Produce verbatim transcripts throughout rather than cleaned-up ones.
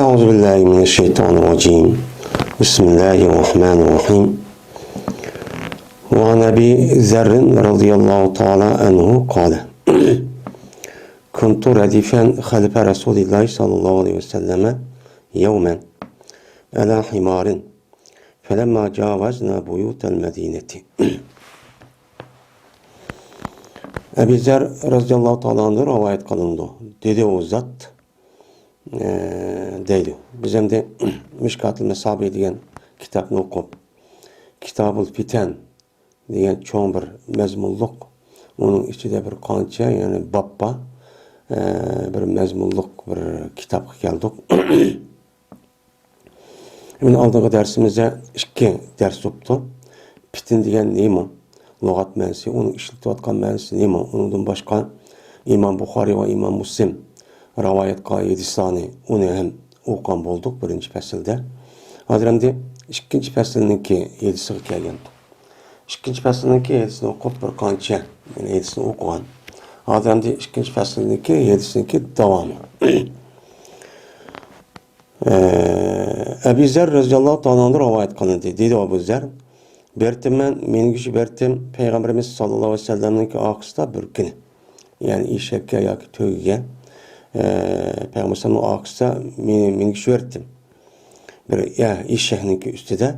أعوذ بالله من الشيطان الرجيم. بسم الله الرحمن الرحيم. وعن أبي ذر رضي الله تعالى عنه قال: كنت رديفا خلف رسول الله صلى الله عليه وسلم يوما على حمار، فلما جاوزنا بيوت المدينة. ئەبى زەر رەزىياللاھۇ تائالا ئەنھۇ رىۋايەت قىلىنىدۇ. دېدى ئۇ زات، ئە، دەيدۇ. بىز ئەمدى مىشكاتۇل مەسابىھ دېگەن كىتابنى ئوقۇپ، كىتابۇل فىتەن دېگەن چوڭ بىر مەزمۇنلۇق، ئۇنىڭ ئىچىدە بىر قانچە، يەنى باب بار، ئە، بىر مەزمۇنلۇق بىر كىتابقا كەلدۇق. مانا ئالدىنقى دەرسىمىزدە ئىككى دەرس بوپتۇ. پىتنە دېگەن نېمە؟ لۇغەت مەنىسى، ئۇنىڭ ئىشلىتىۋاتقان مەنىسى نېمە؟ ئۇنىڭدىن باشقا ئىمام بۇخارىي ۋە ئىمام مۇسلىم رىۋايەت قىلغان ھەدىسلەرنى، ئۇنى ھەم ئوقۇغان بولدۇق بىرىنچى پەسىلدە. ھازىر ئەمدى ئىككىنچى پەسىلنىڭكى ھەدىسىگە كەلگەن. ئىككىنچى پەسىلنىڭكى ھەدىسىنى ئوقۇپ، بىر قانچە، يەنى ھەدىسنى ئوقۇغان. ھازىر ئەمدى ئىككىنچى پەسىلنىڭكى ھەدىسنىڭكى داۋامى. ئەبى زەر رەزىياللاھۇ تائالا ئەنھۇ رىۋايەت قىلىندى. دېدى ئەبۇ زەر: بېرىپتىمەن، مىنگۈچى بېرىپتىم پەيغەمبىرىمىز ساللاللاھۇ ئەلەيھى ۋەسەللەمنىڭكى ئارقىسىدا بىر كۈنى. يەنى ئېشەككە ياكى تۆگىگە، ئە، پەيغەمبەر ئەلەيھىسسالامنىڭ ئارقىسىدا مىنگۈچى بېرىپتىم. بىر، يا، ئېشەكنىڭكى ئۈستىدە.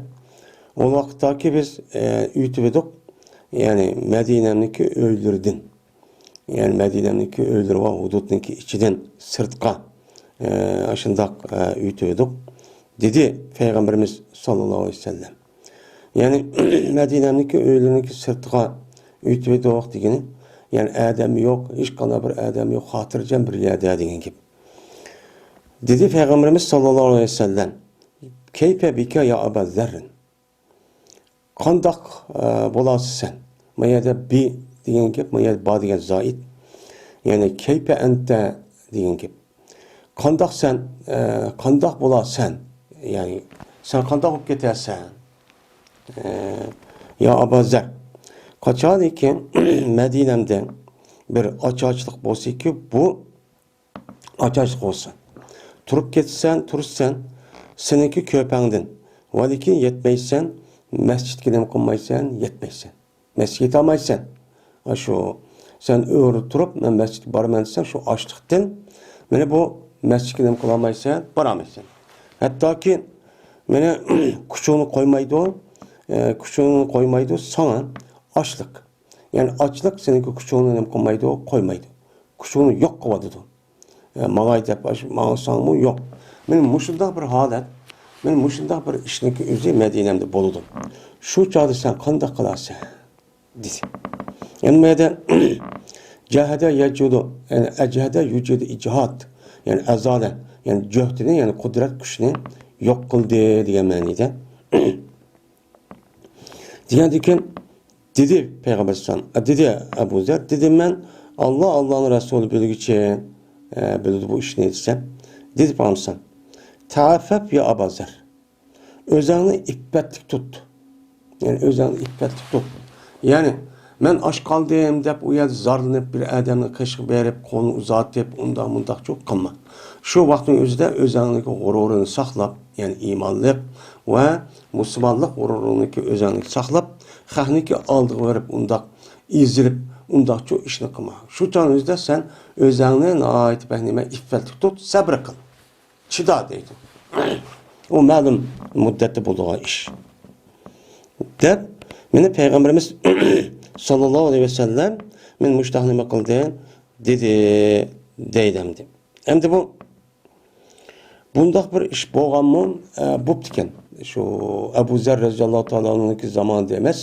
ئۇ ۋاقىتتاكى بىز، ئە، ئۆتۈۋىدۇق، يەنى مەدىنەنىڭكى ئۆيلىرىدىن. يەنى مەدىنەنىڭكى ئۆيلىرى بار ھۇدۇدنىڭكى ئىچىدىن سىرتقا، ئە، ئاشۇنداق، ئە، ئۆتۈۋىدۇق، دېدى پەيغەمبىرىمىز ساللاللاھۇ ئەلەيھى ۋەسەللەم. يەنى مەدىنەنىڭكى ئۆيلىرىنىڭكى سىرتىغا ئۆتۈۋىدۇق دېگىنى، يەنى ئادەم يوق، ھېچقانداق بىر ئادەم يوق، خاتىرجەم بىر يەردە دېگەن گەپ. دېدى پەيغەمبىرىمىز ساللاللاھۇ ئەلەيھى ۋەسەللەم: كەيفە بىكە يا ئەبا زەررىن؟ قانداق، ئە، بولاسىز سەن؟ ما يەردە بى دېگەن گەپ، ما يەردە با دېگەن زائىد. يەنى كەيپە ئەنتە دېگەن گەپ. قانداق سەن، ئە، قانداق بولاسەن؟ يەنى سەن قانداق بولۇپ كېتەسەن؟ ئە، يا ئابا زەر، قاچانكى مەدىنەمدە بىر ئاچارچىلىق بولسىكى، بۇ ئاچارچىلىق بولسا، تۇرۇپ كېتىسەن، تۇرىسەن، سېنىڭكى كۆپەڭدىن. ۋەلىكىن يەتمەيسەن، مەسچىتكە نېمە قىلمايسەن، يەتمەيسەن. مەسچىتكە يېتەلمەيسەن. ئاشۇ سەن ئۆرە تۇرۇپ، مەن مەسچىتكە بارىمەن دېسەڭ، شۇ ئاچلىقتىن، مانا بۇ مەسچىتكە نېمە قىلالمايسەن، بارالمايسەن. ھەتتاكى، مانا، كۈچۈڭنى قويمايدۇ، ئە، كۈچۈڭنى قويمايدۇ ساڭا ئاچلىق. يەنى ئاچلىق سېنىڭكى كۈچۈڭنى نېمە قىلمايدۇ، قويمايدۇ. كۈچۈڭنى يوق قىلىۋاتىدۇ. ئە، ماڭاي دەپ، ئاش-، ماڭساڭمۇ يوق. مانا مۇشۇنداق بىر ھالەت، مانا مۇشۇنداق بىر ئىشنىڭكى ئۆزى مەدىنەمدە بولىدۇ. شۇ چاغدا سەن قانداق قىلارسەن؟ دېدى. يەنى بۇ يەردە جەھەدە يەجۇدۇ، يەنى ئەجھەدە يۇجىدۇ ئىجھاد، يەنى ئەزالە، يەنى جۆھدىنى، يەنى قۇدرەت كۈچنى يوق قىلدى دېگەن مەنىدە. دېگەندىكىن، دېدى پەيغەمبەر ئەلەيھىسسالام، دېدى ئەبۇ زەر، دېدىم مەن، ئاللا، ئاللانىڭ رەسۇلى بىلگۈچى، ئە، بىلىدۇ بۇ ئىشنى دېسەم، دېدى پەيغەمبەر ئەلەيھىسسالام، تەئەففەف يا ئابا زەر، ئۆزۈڭنى ئىپپەتلىك تۇت. يەنى ئۆزۈڭنى ئىپپەتلىك تۇت. يەنى مەن ئاچ قالدىم دەپ ئۇ يەردە زارلىنىپ بىر ئادەمنىڭ قېشىغا بېرىپ قولىنى ئۇزارتىپ ئۇنداق مۇنداقچۇ قىلما. شۇ ۋاقىتنىڭ ئۆزىدە ئۆزۈڭنىڭكى غۇرۇرىنى ساقلاپ، يەنى ئىمانلىق ۋە مۇسۇلمانلىق غۇرۇرىنىڭكى ئۆزۈڭنى ساقلاپ، خەقنىڭكى ئالدىغا بېرىپ ئۇنداق ئېزىلىپ ئۇنداقچۇ ئىشنى قىلما. شۇ چاغنىڭ ئۆزىدە سەن ئۆزۈڭنى ناھايىتى بەك نېمە ئىپپەتلىك تۇت، سەبرى قىل. چىدا دەيدۇ. ئۇ مەلۇم مۇددەتتە بولىدىغان ئىش. دەپ، مانا پەيغەمبىرىمىز ساللاللاھۇ ئەلەيھى ۋەسەللەم، مانا مۇشۇنداق نېمە قىلدى، دېدى، دەيدۇ ئەمدى. ئەمدى بۇ، بۇنداق بىر ئىش بولغانمۇ، ئە، بوپتىكەن. شۇ ئەبۇ زەر رەزىياللاھۇ تائالا ئەنھۇنىڭكى زامانىدا ئەمەس.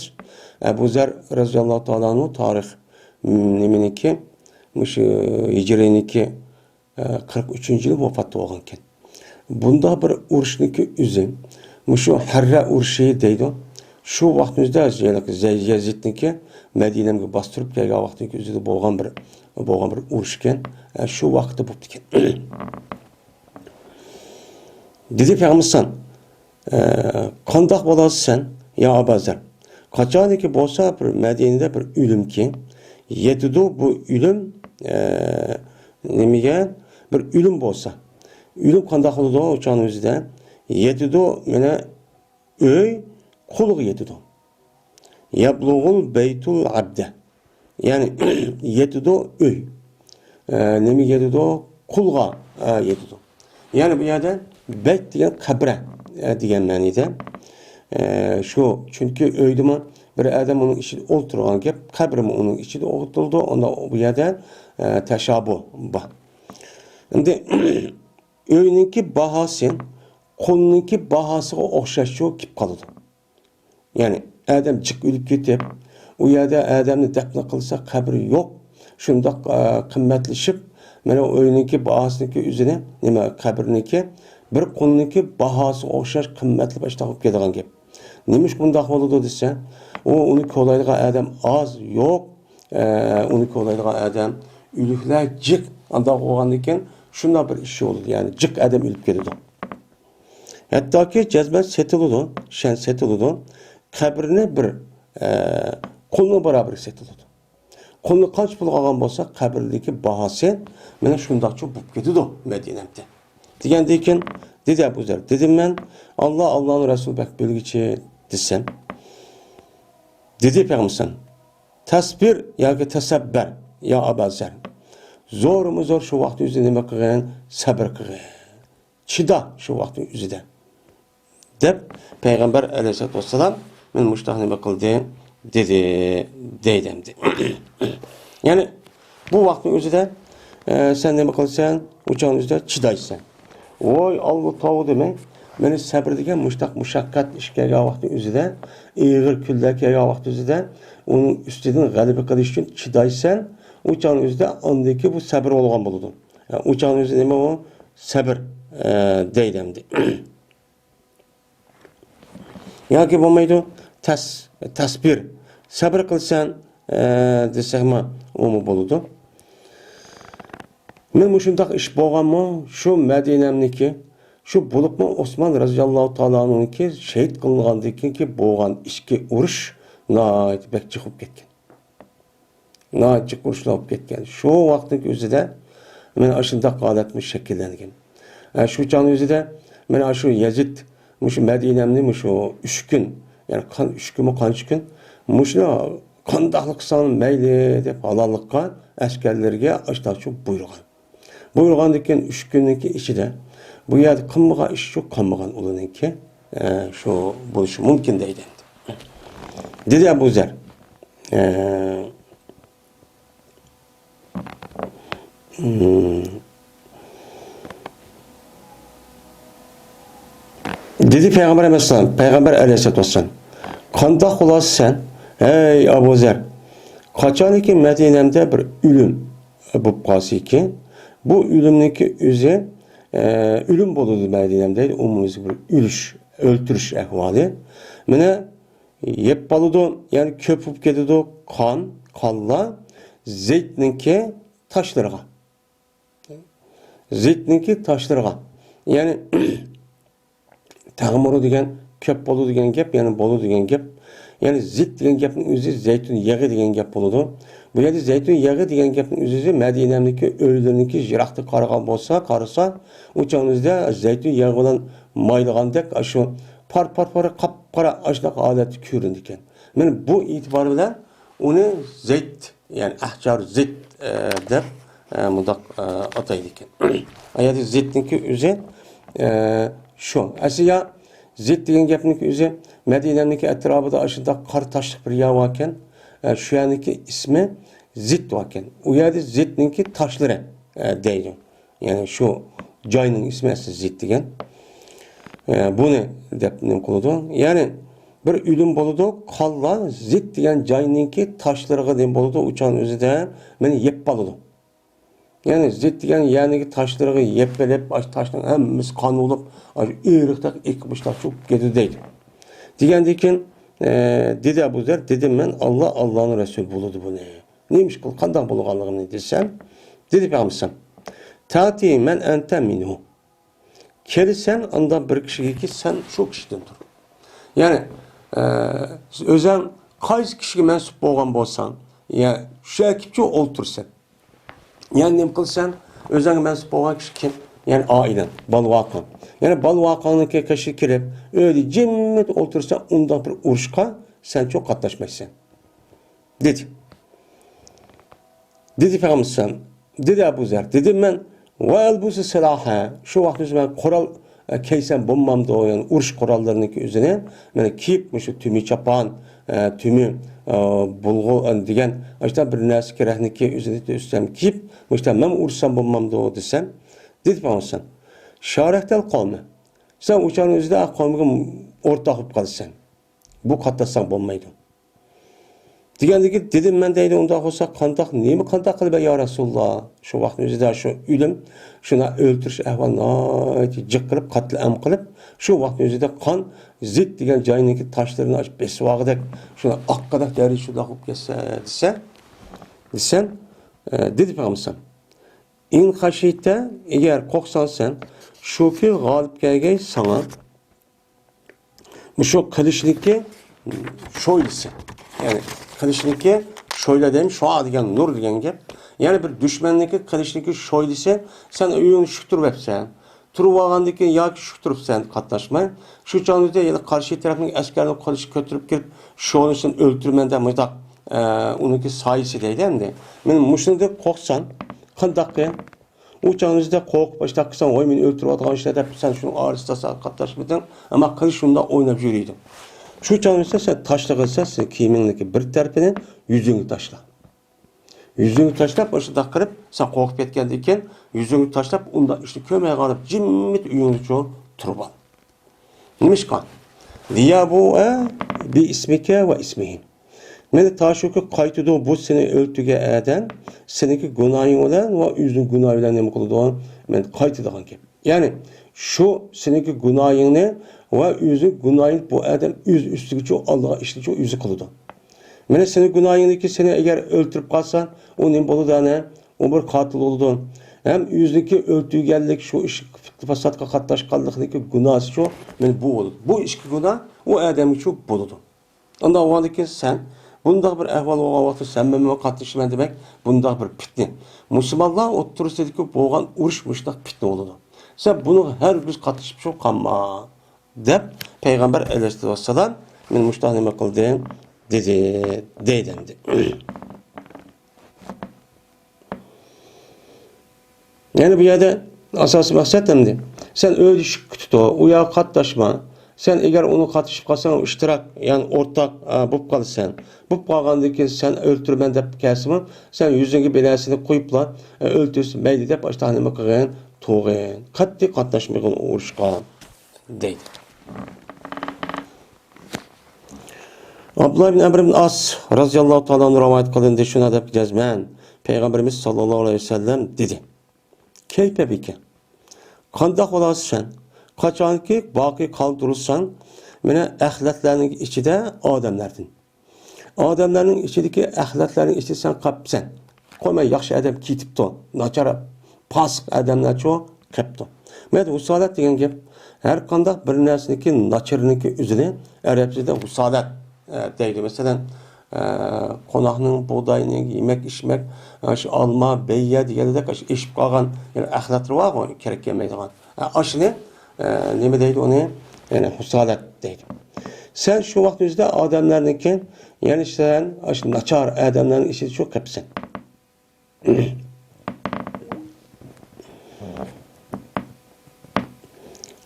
ئەبۇ زەر رەزىياللاھۇ تائالا ئەنھۇ تارىخ، م، نېمىنىڭكى، مۇشۇ ھىجرىينىڭكى، ئە، قىرىق ئۈچىنچى يىلى ۋاپات بولغانىكەن. بۇنداق بىر ئۇرۇشنىڭكى ئۆزى، مۇشۇ ھەررە ئۇرۇشى دەيدۇ. شۇ ۋاقىتنىڭ ئۆزىدە ھېلىقى زەي-، يەزىدنىڭكى مەدىنەمگە باستۇرۇپ كەلگەن ۋاقىتنىڭكى ئۆزىدە بولغان بىر، بولغان بىر ئۇرۇش ئىكەن. ئە، شۇ ۋاقىتتا بوپتىكەن. دېدى پەيغەمبەر ئەلەيھىسسالام، ئە، قانداق بولارسەن، يا ئابا زەر؟ قاچانكى بولسا بىر مەدىنىدە بىر ئۆلۈمكى يېتىدۇ، بۇ ئۆلۈم، ئە، نېمىگە؟ بىر ئۆلۈم بولسا، ئۆلۈم قانداق بولىدۇ ئۇ چاغنىڭ ئۆزىدە؟ يېتىدۇ، مانا، ئۆي قۇلغا يېتىدۇ. يەبلۇغۇل بەيتۇل ئەبدە. يەنى يېتىدۇ ئۆي. ئە، نېمىگە يېتىدۇ؟ قۇلغا، ئە، يېتىدۇ. يەنى بۇ يەردە بەيت دېگەن قەبرە، ئە، دېگەن مەنىدە. ئە، شۇ، چۈنكى ئۆيدىمۇ بىر ئادەم ئۇنىڭ ئىچىدە ئولتۇرغان گەپ، قەبرىمۇ ئۇنىڭ ئىچىدە ئولتۇرىدۇ. ئۇندا بۇ يەردە، ئە، تەشابۇھ بار. ئەمدى ئۆينىڭكى باھاسى قۇلنىڭكى باھاسىغا ئوخشاشچۇ كېلىپ قالىدۇ. يەنى ئادەم جىق ئۆلۈپ كېتىپ، ئۇ يەردە ئادەمنى دەپنە قىلسا، قەبرە يوق، شۇنداق، ئە، قىممەتلىشىپ، مانا ئۆينىڭكى باھاسىنىڭكى ئۆزىنى، نېمە، قەبرىنىڭكى بىر قۇلنىڭكى باھاسىغا ئوخشاش قىممەتلىشىپ ئاشۇنداق بولۇپ كېتىدىغان گەپ. نېمىشقا بۇنداق بولىدۇ دېسە، ئۇ، ئۇنى كولايدىغان ئادەم ئاز، يوق. ئە، ئۇنى كولايدىغان ئادەم ئۆلۈكلەر جىق. ئانداق بولغاندىكىن شۇنداق بىر ئىش بولىدۇ، يەنى جىق ئادەم ئۆلۈپ كېتىدۇ. ھەتتاكى جەزمەن سېتىلىدۇ، شەن سېتىلىدۇ. قەبرىنى بىر، ئە، قۇلنىڭ بارابىرىگە سېتىلىدۇ. قۇلنى قانچە پۇلغا ئالغان بولسا، قەبرىدىكى باھاسى مانا شۇنداقچە بولۇپ كېتىدۇ مەدىنەمدە. دېگەندىن كېيىن دېدى ئەبۇ زەر، دېدىم مەن، ئاللا، ئاللانىڭ رەسۇلى بەك بىلگۈچى دېسەم. دېدى پەيغەمبەر، تەسبىر ياكى تەسەببەر، يا ئەبا زەر. زورمۇ زور شۇ ۋاقىتنىڭ ئۆزىدە نېمە قىلغىن؟ سەبىر قىلغىن. چىدا شۇ ۋاقىتنىڭ ئۆزىدە. دەپ پەيغەمبەر ئەلەيھىسسالاتۇ ۋەسسالام مېنى مۇشۇنداق نېمە قىلدى؟ دېدى، دەيدۇ ئەمدى. يەنى بۇ ۋاقىتنىڭ ئۆزىدە، ئە، سەن نېمە قىلىسەن؟ ئۇ چاغنىڭ ئۆزىدە چىدايسەن. ۋوي، ئاللا تاۋۇ دېمەي، مېنى سەبرى دېگەن مۇشتاق مۇشەققەت ئىش كەلگەن ۋاقىتنىڭ ئۆزىدە، ئېغىر كۈنلەر كەلگەن ۋاقىتنىڭ ئۆزىدە، ئۇنىڭ ئۈستىدىن غەلىبە قىلىش ئۈچۈن چىدايسەن. ئۇ چاغنىڭ ئۆزىدە ئاندىن كېيىن بۇ سەبرى بولغان بولىدۇ. ئۇ چاغنىڭ ئۆزى نېمە ئۇ؟ سەبر، ئە، دەيدۇ ئەمدى. ياكى بولمايدۇ، تەس-، تەسبىر. سەبر قىلسەن، ئە، دېسەكمۇ ئۇمۇ بولىدۇ. مەن مۇشۇنداق ئىش بولغانمۇ؟ شۇ مەدىنەمنىكى، شۇ بولۇپمۇ ئوسمان رەزىياللاھۇ تائالا ئەنھۇنىڭكى شېھىت قىلىنغاندىن كېيىنكى بولغان ئىچكى ئۇرۇش ناھايىتى بەك جىق بولۇپ كەتكەن. ناھايىتى جىق ئۇرۇشلار بولۇپ كەتكەن. شۇ ۋاقىتنىڭ ئۆزىدە مانا ئاشۇنداق ھالەتمۇ شەكىللەنگەن. ھە، شۇ چاغنىڭ ئۆزىدە مانا شۇ يەزىد مۇشۇ مەدىنەمنى مۇشۇ ئۈچ كۈن، يەنى قان-، ئۈچ كۈنمۇ قانچە كۈن، مۇشۇنى قانداقلا قىلساڭ مەيلى دەپ ھالاللىققا ئەسكەرلىرىگە ئاشۇنداقچە بۇيرۇغان. بۇيرۇغاندىن كېيىن ئۈچ كۈننىڭكى ئىچىدە بۇ يەردە قىلمىغان ئىش شۇ، قىلمىغان ئۇلىنىڭكى، ئە، شۇ بولۇشى مۇمكىن دەيدۇ. دېدى ئەبۇ زەر، ئە، مم. دېدى پەيغەمبەر ئەلەيھىسسالام، پەيغەمبەر ئەلەيھىسسالاتۇ ۋەسسالام، قانداق بولارسەن، ھەي ئەبۇ زەر؟ قاچانكى مەدىنەمدە بىر ئۆلۈم بولۇپ قالسىكى، بۇ ئۆلۈمنىڭكى ئۆزى، ئە، ئۆلۈم بولىدۇ مەدىنەمدە، ئومۇمىي بىر ئۆلۈش، ئۆلتۈرۈش ئەھۋالى. مانا يەپ بولىدۇ، يەنى كۆپ بولۇپ كېتىدۇ قان، قانلار زەيتنىڭكى تاشلىرىغا. زەيتنىڭكى تاشلىرىغا. يەنى تەغمۇرۇ دېگەن كۆپ بولىدۇ دېگەن گەپ، يەنى بولىدۇ دېگەن گەپ. يەنى زەيت دېگەن گەپنىڭ ئۆزى زەيتۇن يېغى دېگەن گەپ بولىدۇ. بۇ يەردە زەيتۇن يېغى دېگەن گەپنىڭ ئۆزى مەدىنەنىڭكى ئۆيلىرىنىڭكى يىراقتا قارىغان بولسا، قارىسا، ئۇ چاغنىڭ ئۆزىدە زەيتۇن يېغى بىلەن مايلىغاندەك، ئاشۇ پار، پار، پار، قاپقارا ئاشۇنداق ھالەتتە كۆرۈنىدىكەن. مانا بۇ ئېتىبار بىلەن ئۇنى زەيت، يەنى ئەھجار زەيت، ئە، دەپ، ئە، مۇنداق، ئە، ئاتايدىكەن. ئۇ يەردە زەيتنىڭكى ئۆزى، ئە، شۇ. ئەسلى يا زەيت دېگەن گەپنىڭكى ئۆزى مەدىنەنىڭكى ئەتراپىدا ئاشۇنداق قارا تاشلىق بىر يەر باركەن. ئە، شۇ يەرنىڭكى ئىسمى زەيت باركەن. ئۇ يەردە زەيتنىڭكى تاشلىرى، ئە، دەيدۇ. يەنى شۇ جاينىڭ ئىسمى ئەسلى زەيت دېگەن. ئە، بۇنى دەپ نېمە قىلىدۇ؟ يەنى بىر ئۆلۈم بولىدۇ، قانلار زەيت دېگەن جاينىڭكى تاشلىرىغا نېمە بولىدۇ؟ ئۇ چاغنىڭ ئۆزىدە مانا يەپ قالىدۇ. يەنى زەيت دېگەن يەرنىڭكى تاشلىرىغا يەپ ئېلىپ، ئاشۇ تاشنىڭ ھەممىسى قان بولۇپ، ئاشۇ ئېرىقتەك ئېقىپ مۇشۇنداق چۆكۈپ كېتىدۇ دەيدۇ. دېگەندىن كېيىن، ئە، دېدى ئەبۇ زەر، دېدىم مەن، ئاللا، ئاللانىڭ رەسۇلى بولىدۇ بۇنى. نېمە ئىش قىل، قانداق بولغانلىقىنى دېسەم، دېدى پەيغەمبەر، تەتى مەن ئەنتە مىنھۇ. كېلىسەن، ئانداق بىر كىشىگىكى سەن شۇ كىشىدىن تۇر. يەنى، ئە، ئۆزەڭ قايسى كىشىگە مەنسۇپ بولغان بولساڭ، يا شۇ يەرگە كېلىپچۇ ئولتۇرىسەن. يەنى نېمە قىلىسەن؟ ئۆزەڭگە مەنسۇپ بولغان كىشى كىم؟ يەنى ئائىلەڭ، بالىۋاقىڭ. يەنى بالىۋاقىڭنىڭكى قېشىغا كىرىپ، ئۆيدە جىممىت ئولتۇرساڭ، ئۇنداق بىر ئۇرۇشقا سەن چوق قاتناشمايسەن. دېدى. دېدى پەيغەمبەر ئەلەيھىسسالام. دېدى ئەبۇ زەر. دېدىم مەن، ۋە ئەلبۇسە سىلاھە. شۇ ۋاقىتتا مەن قورال، ئە، كىيسەم بولمامدۇ؟ يەنى ئۇرۇش قوراللىرىنىڭكى ئۆزىنى، مەن كىيىپ، مۇشۇ تۈمى چاپان، ئە، تۈمى، ئە، بۇلغۇ، ئە، دېگەن، ئاشتا بىر نەرسە كېرەكنىكى ئۆزىنى ئۆزۈم كىيىپ، مۇشتا مەن ئۇرۇشسام بولمامدۇ؟ دېسەم، دېدى پەيغەمبەر ئەلەيھىسسالام، شارەكتەل قومە. سەن ئۇ چاغنىڭ ئۆزىدە قومغا ئورتاق بولۇپ قالىسەن. بۇ قاتناشساڭ بولمايدۇ. دېگەندىكىن دېدىم مەن دەيدۇ، ئۇنداق بولسا قانداق، نېمە قانداق قىلىمەن يا رەسۇلاللا؟ شۇ ۋاقىتنىڭ ئۆزىدە شۇ ئۆلۈم، شۇنى ئۆلتۈرۈش ئەھۋالى ناھايىتى جىق قىلىپ، قاتلىئام قىلىپ، شۇ ۋاقىتنىڭ ئۆزىدە قان زىت دېگەن جاينىڭكى تاشلىرىنى ئاچ بېسىۋالغۇدەك، شۇنى ئاققۇدەك دەرىجە شۇنداق بولۇپ كەتسە دېسە، دېسەم، ئە، دېدى پەيغەمبەر ئەلەيھىسسالام، ئىن خەشىيتە، ئەگەر قورقساڭ سەن، شۇكى غالىب كەلگەي ساڭا، مۇشۇ قىلىچنىكى شويلىسى. يەنى قىلىچنىكى شويلا دەيمىز، شۇئا دېگەن نۇر دېگەن گەپ. يەنى بىر دۈشمەننىكى قىلىچنىكى شويلىسى، سەن ئۆيۈڭنى شۈك تۇرۇۋەپسەن. تۇرۇۋالغاندىن كېيىن ياكى شۈك تۇرۇپسەن قاتناشماي. شۇ چاغدا يەنە قارشى تەرەپنىڭ ئەسكەرنىڭ قىلىچى كۆتۈرۈپ كېلىپ، شۇنى سېنى ئۆلتۈرىمەن دەپ مۇنداق، ئە، ئۇنىڭكى سايىسى دەيدۇ ئەمدى. مەن مۇشۇنى دەپ قورقسام، قانداق قىل؟ ئۇ چاغنىڭ ئۆزىدە قورقۇپ، ئاشتاق قىلساڭ، ۋاي، مېنى ئۆلتۈرۈۋاتقان ئىشلار دەپ، سەن شۇنىڭ ئارىسىدا سەن قاتناشمىدىڭ. ئەمما قىلىچ شۇنداق ئويناپ يۈرىدۇ. شۇ چاغنىڭ ئۆزىدە سەن تاشلىغىنسەن، سەن كىيىمىڭنىڭكى بىر تەرىپىنى يۈزۈڭگە تاشلا. يۈزۈڭگە تاشلاپ، ئاشۇنداق قىلىپ، سەن قورقۇپ كەتكەندىن كېيىن، يۈزۈڭگە تاشلاپ، ئۇنداق ئىشنى كۆرمەيدىغان قىلىپ، جىممىت ئۆيۈڭدە چۇ تۇرۇۋال. نېمىشقا؟ لىيەبۇئە بىئىسمىكە ۋە ئىسمىھىم. مانا تاشۇكى قايتىدۇ بۇ سېنى ئۆلتۈرگەن ئادەم، سېنىڭكى گۇناھىڭ بىلەن ۋە ئۆزىنىڭ گۇناھى بىلەن نېمە قىلىدۇ؟ مانا قايتىدىغان گەپ. يەنى شۇ سېنىڭكى گۇناھىڭنى ۋە ئۆزى گۇناھىنى بۇ ئادەم ئۆز ئۈستىگىچۇ ئالىدىغان ئىشنىچۇ ئۆزى قىلىدۇ. مانا سېنىڭ گۇناھىڭدىكى سېنى ئەگەر ئۆلتۈرۈپ قالسا، ئۇ نېمە بولىدۇ ئەنە؟ ئۇ بىر قاتىل بولىدۇ. ھەم ئۆزىنىڭكى ئۆلتۈرگەنلىك، شۇ ئىش پاساتقا قاتناشقانلىقىنىڭكى گۇناھىچۇ، مانا بۇ بولىدۇ. بۇ ئىككى گۇناھ ئۇ ئادەمگىچۇ بولىدۇ. ئۇنداق بولغاندىكىن سەن بۇنداق بىر ئەھۋال بولغان ۋاقىتتا سەن مەن بىلەن قاتنىشىمەن دېمەك، بۇنداق بىر پىتنە. مۇسۇلمانلار ئوتتۇرىسىدىكى بولغان ئۇرۇش مۇشۇنداق پىتنە بولىدۇ. سەن بۇنىڭغا ھەرگىز قاتنىشىپ شۇ قالما، دەپ پەيغەمبەر ئەلەيھىسسالاتۇ ۋەسسالام مېنى مۇشۇنداق نېمە قىلدى، دېدى، دەيدۇ ئەمدى. يەنى بۇ يەردە ئاساسىي مەقسەت ئەمدى، سەن ئۆيدە ئىشىك كۈتۈتۇ، ئۇ ياققا قاتناشما. سەن ئەگەر ئۇنى قاتنىشىپ قالساڭ، ئىشتىراك، يەنى ئورتاق، ئا، بولۇپ قالىسەن. بولۇپ قالغاندىن كېيىن سەن ئۆلتۈرىمەن دەپ كەلسىمۇ، سەن يۈزۈڭگە بىر نەرسىنى قويۇپلا، ئا، ئۆلتۈرسە مەيلى دەپ ئاشۇنداق نېمە قىلغىن، تۇرغىن. قەتئىي قاتناشمىغىن ئۇ ئۇرۇشقا، دەيدۇ. ئابدۇللا ئىبن ئەمر ئىبن ئاس رازىياللاھۇ تائالا ئەنھۇ رىۋايەت قىلىندى، شۇنداق دەپ جەزمەن پەيغەمبىرىمىز ساللاللاھۇ ئەلەيھى ۋەسەللەم دېدى، كەيپە بىكە، قانداق بولارسەن سەن؟ قاچانكى باقى قالدۇرۇلساڭ، مانا ئەخلەتلەرنىڭ ئىچىدە ئادەملەردىن. ئادەملەرنىڭ ئىچىدىكى ئەخلەتلەرنىڭ ئىچىدە سەن قاپسەن. قويماي ياخشى ئادەم كېتىپتۇ، ناچار، پاسىق ئادەملەرچۇ قېپتۇ. مەن ھۇسالەت دېگەن گەپ، ھەر قانداق بىر نەرسىنىڭكى ناچىرىنىڭكى ئۆزىنى ئەرەبچىدە ھۇسالەت، ئە، دەيدۇ. مەسىلەن، ئە، قوناقنىڭ، بۇغداينىڭ، يېمەك ئىچمەك، ئە، شۇ ئالما، بەييە دېگەندەك، ئاشۇ ئېشىپ قالغان، يەنى ئەخلەتلىرى بارغۇ، كېرەك كەلمەيدىغان. ئە، ئاشۇنى، ئە، نېمە دەيدۇ ئۇنى؟ يەنى ھۇسالەت دەيدۇ. سەن شۇ ۋاقىت ئۆزىدە ئادەملەرنىڭكى، يەنى سەن ئاشۇ ناچار ئادەملەرنىڭ ئىچىدە شۇ قېپسەن.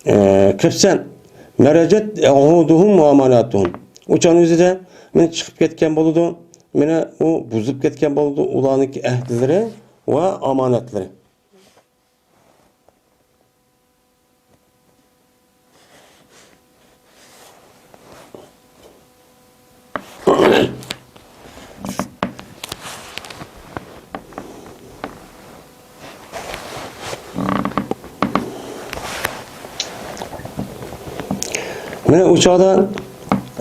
ئە، قېپسەن. مەرەجەت ئەھۇدۇھۇم ۋە ئامانەتۇھۇم. ئۇ چاغنىڭ ئۆزىدە مانا چىقىپ كەتكەن بولىدۇ. مانا ئۇ بۇزۇپ كەتكەن بولىدۇ. ئۇلارنىڭكى ئەھدىلىرى ۋە ئامانەتلىرى. مانا ئۇ چاغدا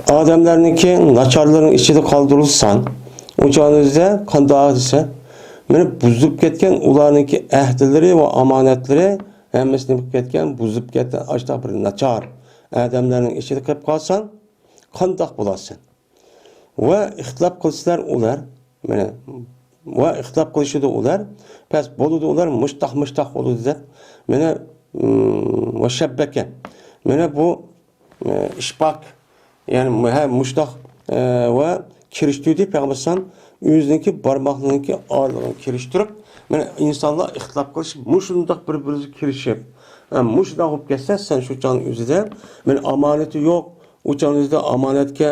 ئادەملەرنىڭكى ناچارلىرىنىڭ ئىچىدە قالدۇرۇلساڭ، ئۇ چاغدا قانداق دېسە، مانا بۇزۇلۇپ كەتكەن ئۇلارنىڭكى ئەھدىلىرى ۋە ئامانەتلىرى ھەممىسى نېمە بولۇپ كەتكەن، بۇزۇلۇپ كەتكەن، ئاشۇنداق بىر ناچار ئادەملەرنىڭ ئىچىدە قېلىپ قالساڭ، قانداق بولارسەن؟ ۋە ئىختىلاپ قىلسىلەر ئۇلار، مانا، ۋە ئىختىلاپ قىلىشىدۇ ئۇلار. پەس بولىدۇ ئۇلار، مۇشتاق، مۇشتاق بولىدۇ دەپ. مانا، م، ۋە شەببەكە. مانا بۇ، ئە، ئىشباك، يەنى مۇ-، ھە، مۇشتاق، ئە، ۋە كىرىشتۈردى پەيغەمبەر ئەلەيھىسسالام ئۆزىنىڭكى بارماقلىرىنىڭكى ئارىلىقىنى كىرىشتۈرۈپ، مانا ئىنسانلار ئىختىلاپ قىلىشىپ، مۇشۇنداق بىر-بىرىگە كىرىشىپ، ئە، مۇشۇنداق بولۇپ كەتسە، سەن شۇ چاغنىڭ ئۆزىدە، مانا ئامانىتى يوق، ئۇ چاغنىڭ ئۆزىدە ئامانەتكە،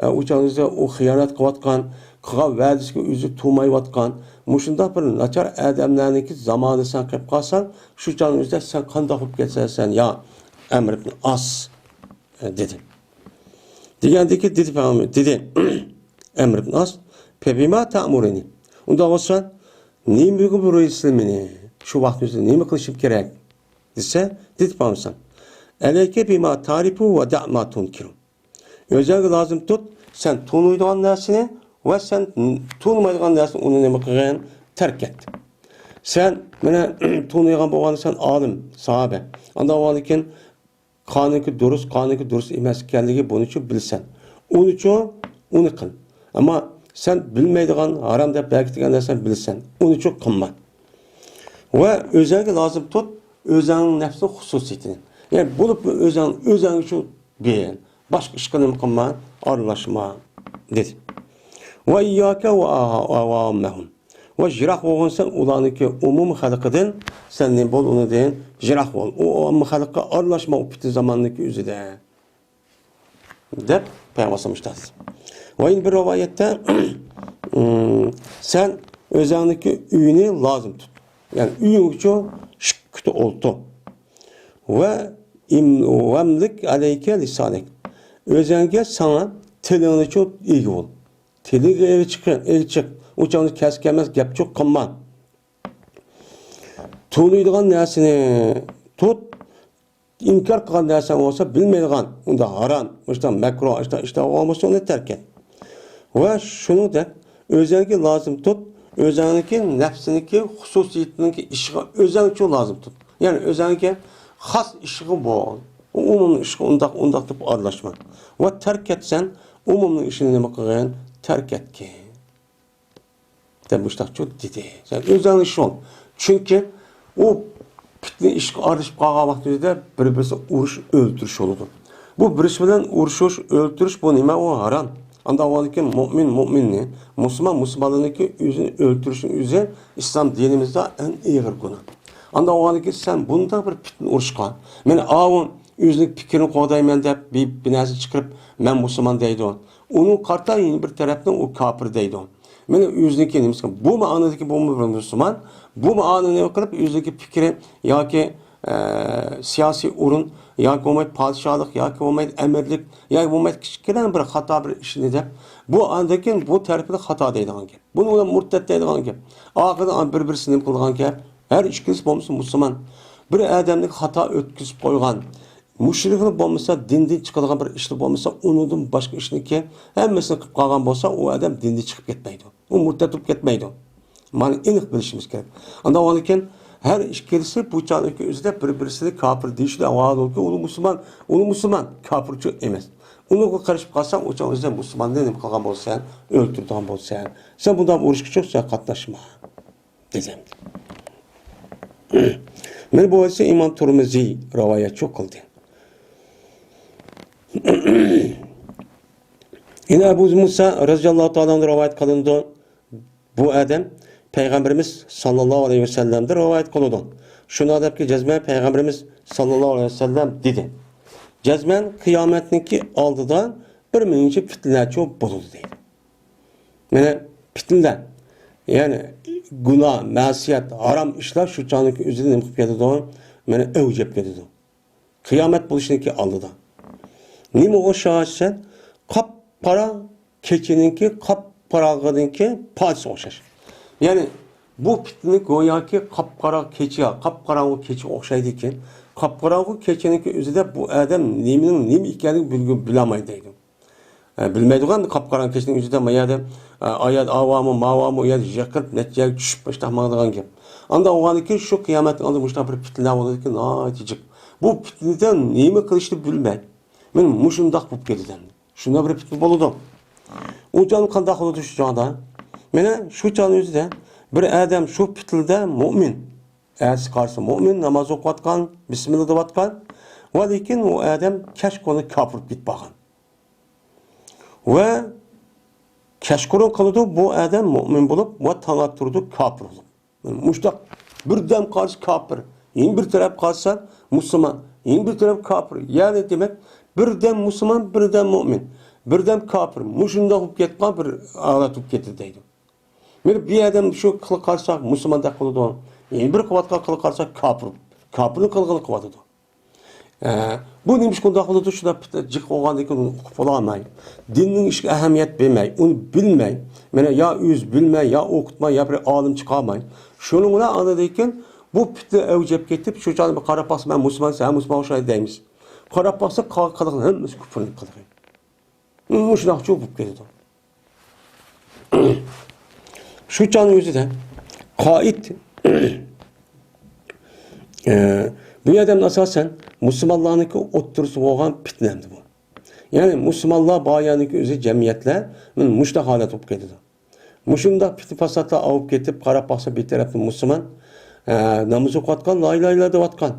ئە، ئۇ چاغنىڭ ئۆزىدە ئۇ خىيانەت قىلىۋاتقان، قىلغان ۋەدىسىگە ئۆزى تۇرمايۋاتقان، مۇشۇنداق بىر ناچار ئادەملەرنىڭكى زامانىدا سەن قېلىپ قالساڭ، شۇ چاغنىڭ ئۆزىدە سەن قانداق بولۇپ كەتسەن سەن، يا ئەمر ئىبن ئاس؟ دېدى. دېگەندىكى دېدى پەيغەمبەر، دېدى ئەمر ئىبن ئاس، «فبما تأمرني؟» ئۇنداق بولسا، نېمىگە بۇيرۇيسىز مېنى؟ شۇ ۋاقىتتا نېمە قىلىشىم كېرەك؟ دېسە، دېدى پەيغەمبەر، «عليك بما تعرف ودع ما تنكر.» ئۆزۈڭگە لازىم تۇت، سەن تونۇيدىغان نەرسىنى ۋە سەن تونۇمايدىغان نەرسىنى ئۇنى نېمە قىلغىن؟ تەرك ئەت. سەن مانا تونۇيدىغان بولغاندا سەن ئالىم، ساھابە. ئانداق بولغاندىن كېيىن قانۇنكى دۇرۇس، قانۇنكى دۇرۇس ئەمەس ئىكەنلىكى بۇنىچۇ بىلىسەن. ئۇنىچۇ ئۇنى قىل. ئەمما سەن بىلمەيدىغان، ھارام دەپ بەكىتىگەن نەرسىنى بىلىسەن. ئۇنىچۇ قىلما. ۋە ئۆزۈڭگە لازىم تۇت، ئۆزۈڭنىڭ نەپسىنىڭ خۇسۇسىيىتىنى. يەنى بولۇپمۇ ئۆزۈڭ، ئۆزۈڭچۇ بىل. باشقا ئىشقا نېمە قىلما، ئارىلاشما، دېدى. ۋە ئىيياكە ۋە ئاۋاممەھۇم. ۋە يىراق بولغىنسەن ئۇلارنىڭكى ئومۇمىي خەلقىدىن، سەن نېمە بول، ئۇنىڭدىن يىراق بول. ئۇ ئومۇمىي خەلققە ئارىلاشما، ئۇ پىتنە زاماننىڭكى ئۆزىدە، دەپ پەيغەمبەر ئەلەيھىسسالام ئىشتاتىسى. ۋە يەنە بىر رىۋايەتتە، سەن ئۆزۈڭنىڭكى ئۆينى لازىم تۇت. يەنى ئۆيۈڭگىچۇ ئىشىك كۈتۈپ ئولتۇر. ۋە ئىم-، ۋەملىك ئەلەيكە لىسانەك. ئۆزۈڭگە، ساڭا تىلىڭنىچۇ ئىگە بول. تىلىڭگە ئىگە چىق، ئىگە چىق. ئۇ چاغدا كەس كەلمەس گەپچۇ قىلما. تونۇيدىغان نەرسىنى تۇت. ئىنكار قىلغان نەرسەڭ بولسا، بىلمەيدىغان، ئۇنداق ھارام، مۇشۇنداق مەكرۇھ، ئىشتا، ئىشتا بولمىسا، ئۇنى تەرك ئەت. ۋە شۇنىڭدەك ئۆزۈڭگە لازىم تۇت، ئۆزۈڭنىڭكى نەپسىنىڭكى خۇسۇسىيىتىنىڭكى ئىشىغا ئۆزۈڭچۇ لازىم تۇت. يەنى ئۆزۈڭگە خاس ئىشىغا بول. ئومۇمنىڭ ئىشىغا ئۇنداق، ئۇنداق دەپ ئارىلاشما. ۋە تەرك ئەتسەن، ئومۇمنىڭ ئىشىنى نېمە قىلغىن؟ تەرك ئەتكىن. دەپ مۇشتاقچۇ دېدى. سەن ئۆزۈڭنى شۇڭ. چۈنكى ئۇ پىتنە ئىشقا ئارىلىشىپ قالغان ۋاقتىدا بىر-بىرسى ئۇرۇش، ئۆلتۈرۈش بولىدۇ. بۇ بىرسى بىلەن ئۇرۇشۇش، ئۆلتۈرۈش بۇ نېمە؟ ئۇ ھارام. ئانداق بولغاندىكىن مۇئمىن مۇئمىننى، مۇسۇلمان مۇسۇلمانلارنىڭكى ئۆزىنى ئۆلتۈرۈشنىڭ ئۆزى ئىسلام دىنىمىزدا ئەڭ ئېغىر گۇناھ. ئانداق بولغاندىكىن سەن بۇنداق بىر پىتنە ئۇرۇشقا، مەن ئاۋۇ ئۆزىنىڭ پىكرىنى قوغدايمەن دەپ بىر، بىر نەرسە چىقىرىپ، مەن مۇسۇلمان دەيدۇ. ئۇنىڭ قارىتا يەنە بىر تەرەپنىڭ ئۇ كاپىر دەيدۇ. مانا ئۆزىنىڭكى نېمىسى، بۇ مائانىدىكى بۇ بىر مۇسۇلمان، بۇ مائانىنى قىلىپ ئۆزىنىڭكى پىكرى ياكى، ئە، سىياسىي ئورۇن ياكى بولمايدۇ پادىشاھلىق ياكى بولمايدۇ ئەمىرلىك ياكى بولمايدۇ كىچىككىنە بىر خاتا بىر ئىشنى دەپ، بۇ ئاندىن كېيىن بۇ تەرىپىنى خاتا دەيدىغان گەپ. بۇنى ئۇلار مۇرتەت دەيدىغان گەپ. ئاخىرىدا بىر-بىرسى نېمە قىلىدىغان گەپ؟ ھەر ئىككىلىسى بولمىسا مۇسۇلمان. بىر ئادەمنى خاتا ئۆتكۈزۈپ قويغان، مۇشرىكلار بولمىسا، دىندىن چىقىدىغان بىر ئىشلار بولمىسا، ئۇنىڭدىن باشقا ئىشنىكى ھەممىسىنى قىلىپ قالغان بولسا، ئۇ ئادەم دىندىن چىقىپ كەتمەيدۇ. ئۇ مۇرتەت بولۇپ كەتمەيدۇ. مانا ئېنىق بىلىشىمىز كېرەك. ئانداق بولغاندىكىن ھەر ئىككىلىسى بۇ چاغنىڭكى ئۆزىدە بىر-بىرسىنى كاپىر دېيىشىدۇ. ھالبۇكى ئۇ مۇسۇلمان، ئۇ مۇسۇلمان، كاپىرچۇ ئەمەس. ئۇنىڭغا قارىشىپ قالساڭ، ئۇ چاغ ئۆزىدە مۇسۇلماننى نېمە قىلغان بولىسەن، ئۆلتۈرىدىغان بولىسەن. سەن بۇنداق ئۇرۇشقا چىقسا قاتناشما. دېدى. مانا بۇ ھەدىسنى ئىمام تۇرمۇزى رىۋايەتچۇ قىلدى. يەنە ئەبۇ مۇسا رەزىياللاھۇ تائالا ئەنھۇ رىۋايەت قىلىنىدۇ. بۇ ئادەم پەيغەمبىرىمىز ساللاللاھۇ ئەلەيھى ۋەسەللەمدىن رىۋايەت قىلىدۇ. شۇنداق دەپكى، جەزمەن پەيغەمبىرىمىز ساللاللاھۇ ئەلەيھى ۋەسەللەم دېدى. جەزمەن قىيامەتنىڭكى ئالدىدا بىر مىڭچە پىتنىلەرچۇ بولىدۇ دەيدۇ. مانا پىتنىلەر، يەنى گۇناھ، مەسىيەت، ھارام ئىشلار شۇ چاغنىڭكى ئۆزىدە نېمە قىلىپ كېتىدۇ؟ مانا ئەۋج ئېلىپ كېتىدۇ. قىيامەت بولۇشنىڭكى ئالدىدا. نېمە ئوخشاش دېسەڭ، قاپقارا كېچىنىڭكى قاپقاراڭغۇنىڭكى پادىسىغا ئوخشاش. يەنى بۇ پىتنە گوياكى قاپقارا كېچە، قاپقاراڭغۇ كېچىگە ئوخشايدىكەن. قاپقاراڭغۇ كېچىنىڭكى ئۆزىدە بۇ ئادەم نېمىنىڭ نېمە ئىكەنلىكىنى بىلگۈ-، بىلەلمەيدۇ دەيدۇ. ئە، بىلمەيدىغان قاپقاراڭغۇ كېچىنىڭ ئۆزىدە ما يەردە، ئە، ئايەت ئاۋامۇ، ماۋامۇ، ئۇ يەردە يىقىلىپ، نەچچە يەرگە چۈشۈپ، مۇشۇنداق ماڭىدىغان گەپ. ئانداق بولغاندىكىن شۇ قىيامەتنىڭ ئالدىدا مۇشۇنداق بىر پىتنىلەر بولىدىكەن، ناھايىتى جىق. بۇ پىتنىدە نېمە قىلىشنى بىلمەي، مانا مۇشۇنداق بولۇپ كېتىدۇ ئەمدى. شۇنداق بىر پىتنە بولىدۇ. ئۇ جان قانداق بولىدۇ شۇ چاغدا؟ مانا شۇ چاغنىڭ ئۆزىدە بىر ئادەم شۇ پېتىلدە مۆمىن، ئەتىسى قارىسا مۆمىن، ناماز ئوقۇۋاتقان، بىسمىللا دەۋاتقان، ۋە لېكىن ئۇ ئادەم كەچقۇرۇن كاپىر بولۇپ كېتىپ قالغان. ۋە كەچقۇرۇن قىلىدۇ بۇ ئادەم مۆمىن بولۇپ، ۋە تاڭ ئاتتۇرىدۇ كاپىر بولۇپ. مۇشۇنداق بىردەم قارىسا كاپىر، يەنە بىر تەرەپ قارىسا مۇسۇلمان، يەنە بىر تەرەپ كاپىر. يەنى دېمەك، بىردەم مۇسۇلمان، بىردەم مۆمىن، بىردەم كاپىر. مۇشۇنداق بولۇپ كەتكەن بىر ھالەت بولۇپ كەتتى دەيدۇ. مانا بىر ئادەم شۇ قىلىق قارىسا مۇسۇلماندەك قىلىدۇ، يەنە بىر قىلىۋاتقان قىلىق قارىسا كاپىر، كاپىرنىڭ قىلغىنى قىلىۋاتىدۇ. ئە، بۇ نېمىشقا ئۇنداق بولىدۇ؟ شۇنداق پىت-، جىق بولغاندىن كېيىن ئۇنى ئۇقۇپ بولالماي، دىننىڭ ئىشىغا ئەھمىيەت بەرمەي، ئۇنى بىلمەي، مانا يا ئۆزى بىلمەي، يا ئوقۇتماي، يا بىر ئالىم چىقارماي. شۇنىڭ بىلەن ئاندىن كېيىن بۇ پىتنە ئەۋج ئېلىپ كېتىپ، شۇ چاغدا بىر قاراپ باقسا، مەن مۇسۇلمان، سەن مۇسۇلمان ئوخشايدۇ دەيمىز. قاراپ باقسا، قا-، قىلغىنى ھەممىسى كۇپۇرنىڭ قىلىقى. مۇشۇنداق چوقۇپ كېتىدۇ. شۇ چاغنىڭ ئۆزىدە قائىد، ئە، بۇ ئادەم ئاساسەن مۇسۇلمانلارنىڭكى ئوتتۇرىسى بولغان پىتنە ئەمدى بۇ. يەنى مۇسۇلمانلار بار يەرنىڭكى ئۆزى جەمئىيەتلەر مۇشۇنداق ھالەت بولۇپ كېتىدۇ. مۇشۇنداق پىتنە پاساتلار ئاۋۇپ كېتىپ، قاراپ باقسا بىر تەرەپتىن مۇسۇلمان، ئە، ناماز ئوقۇۋاتقان، لا ئىلاھە ئىللاللا دەۋاتقان.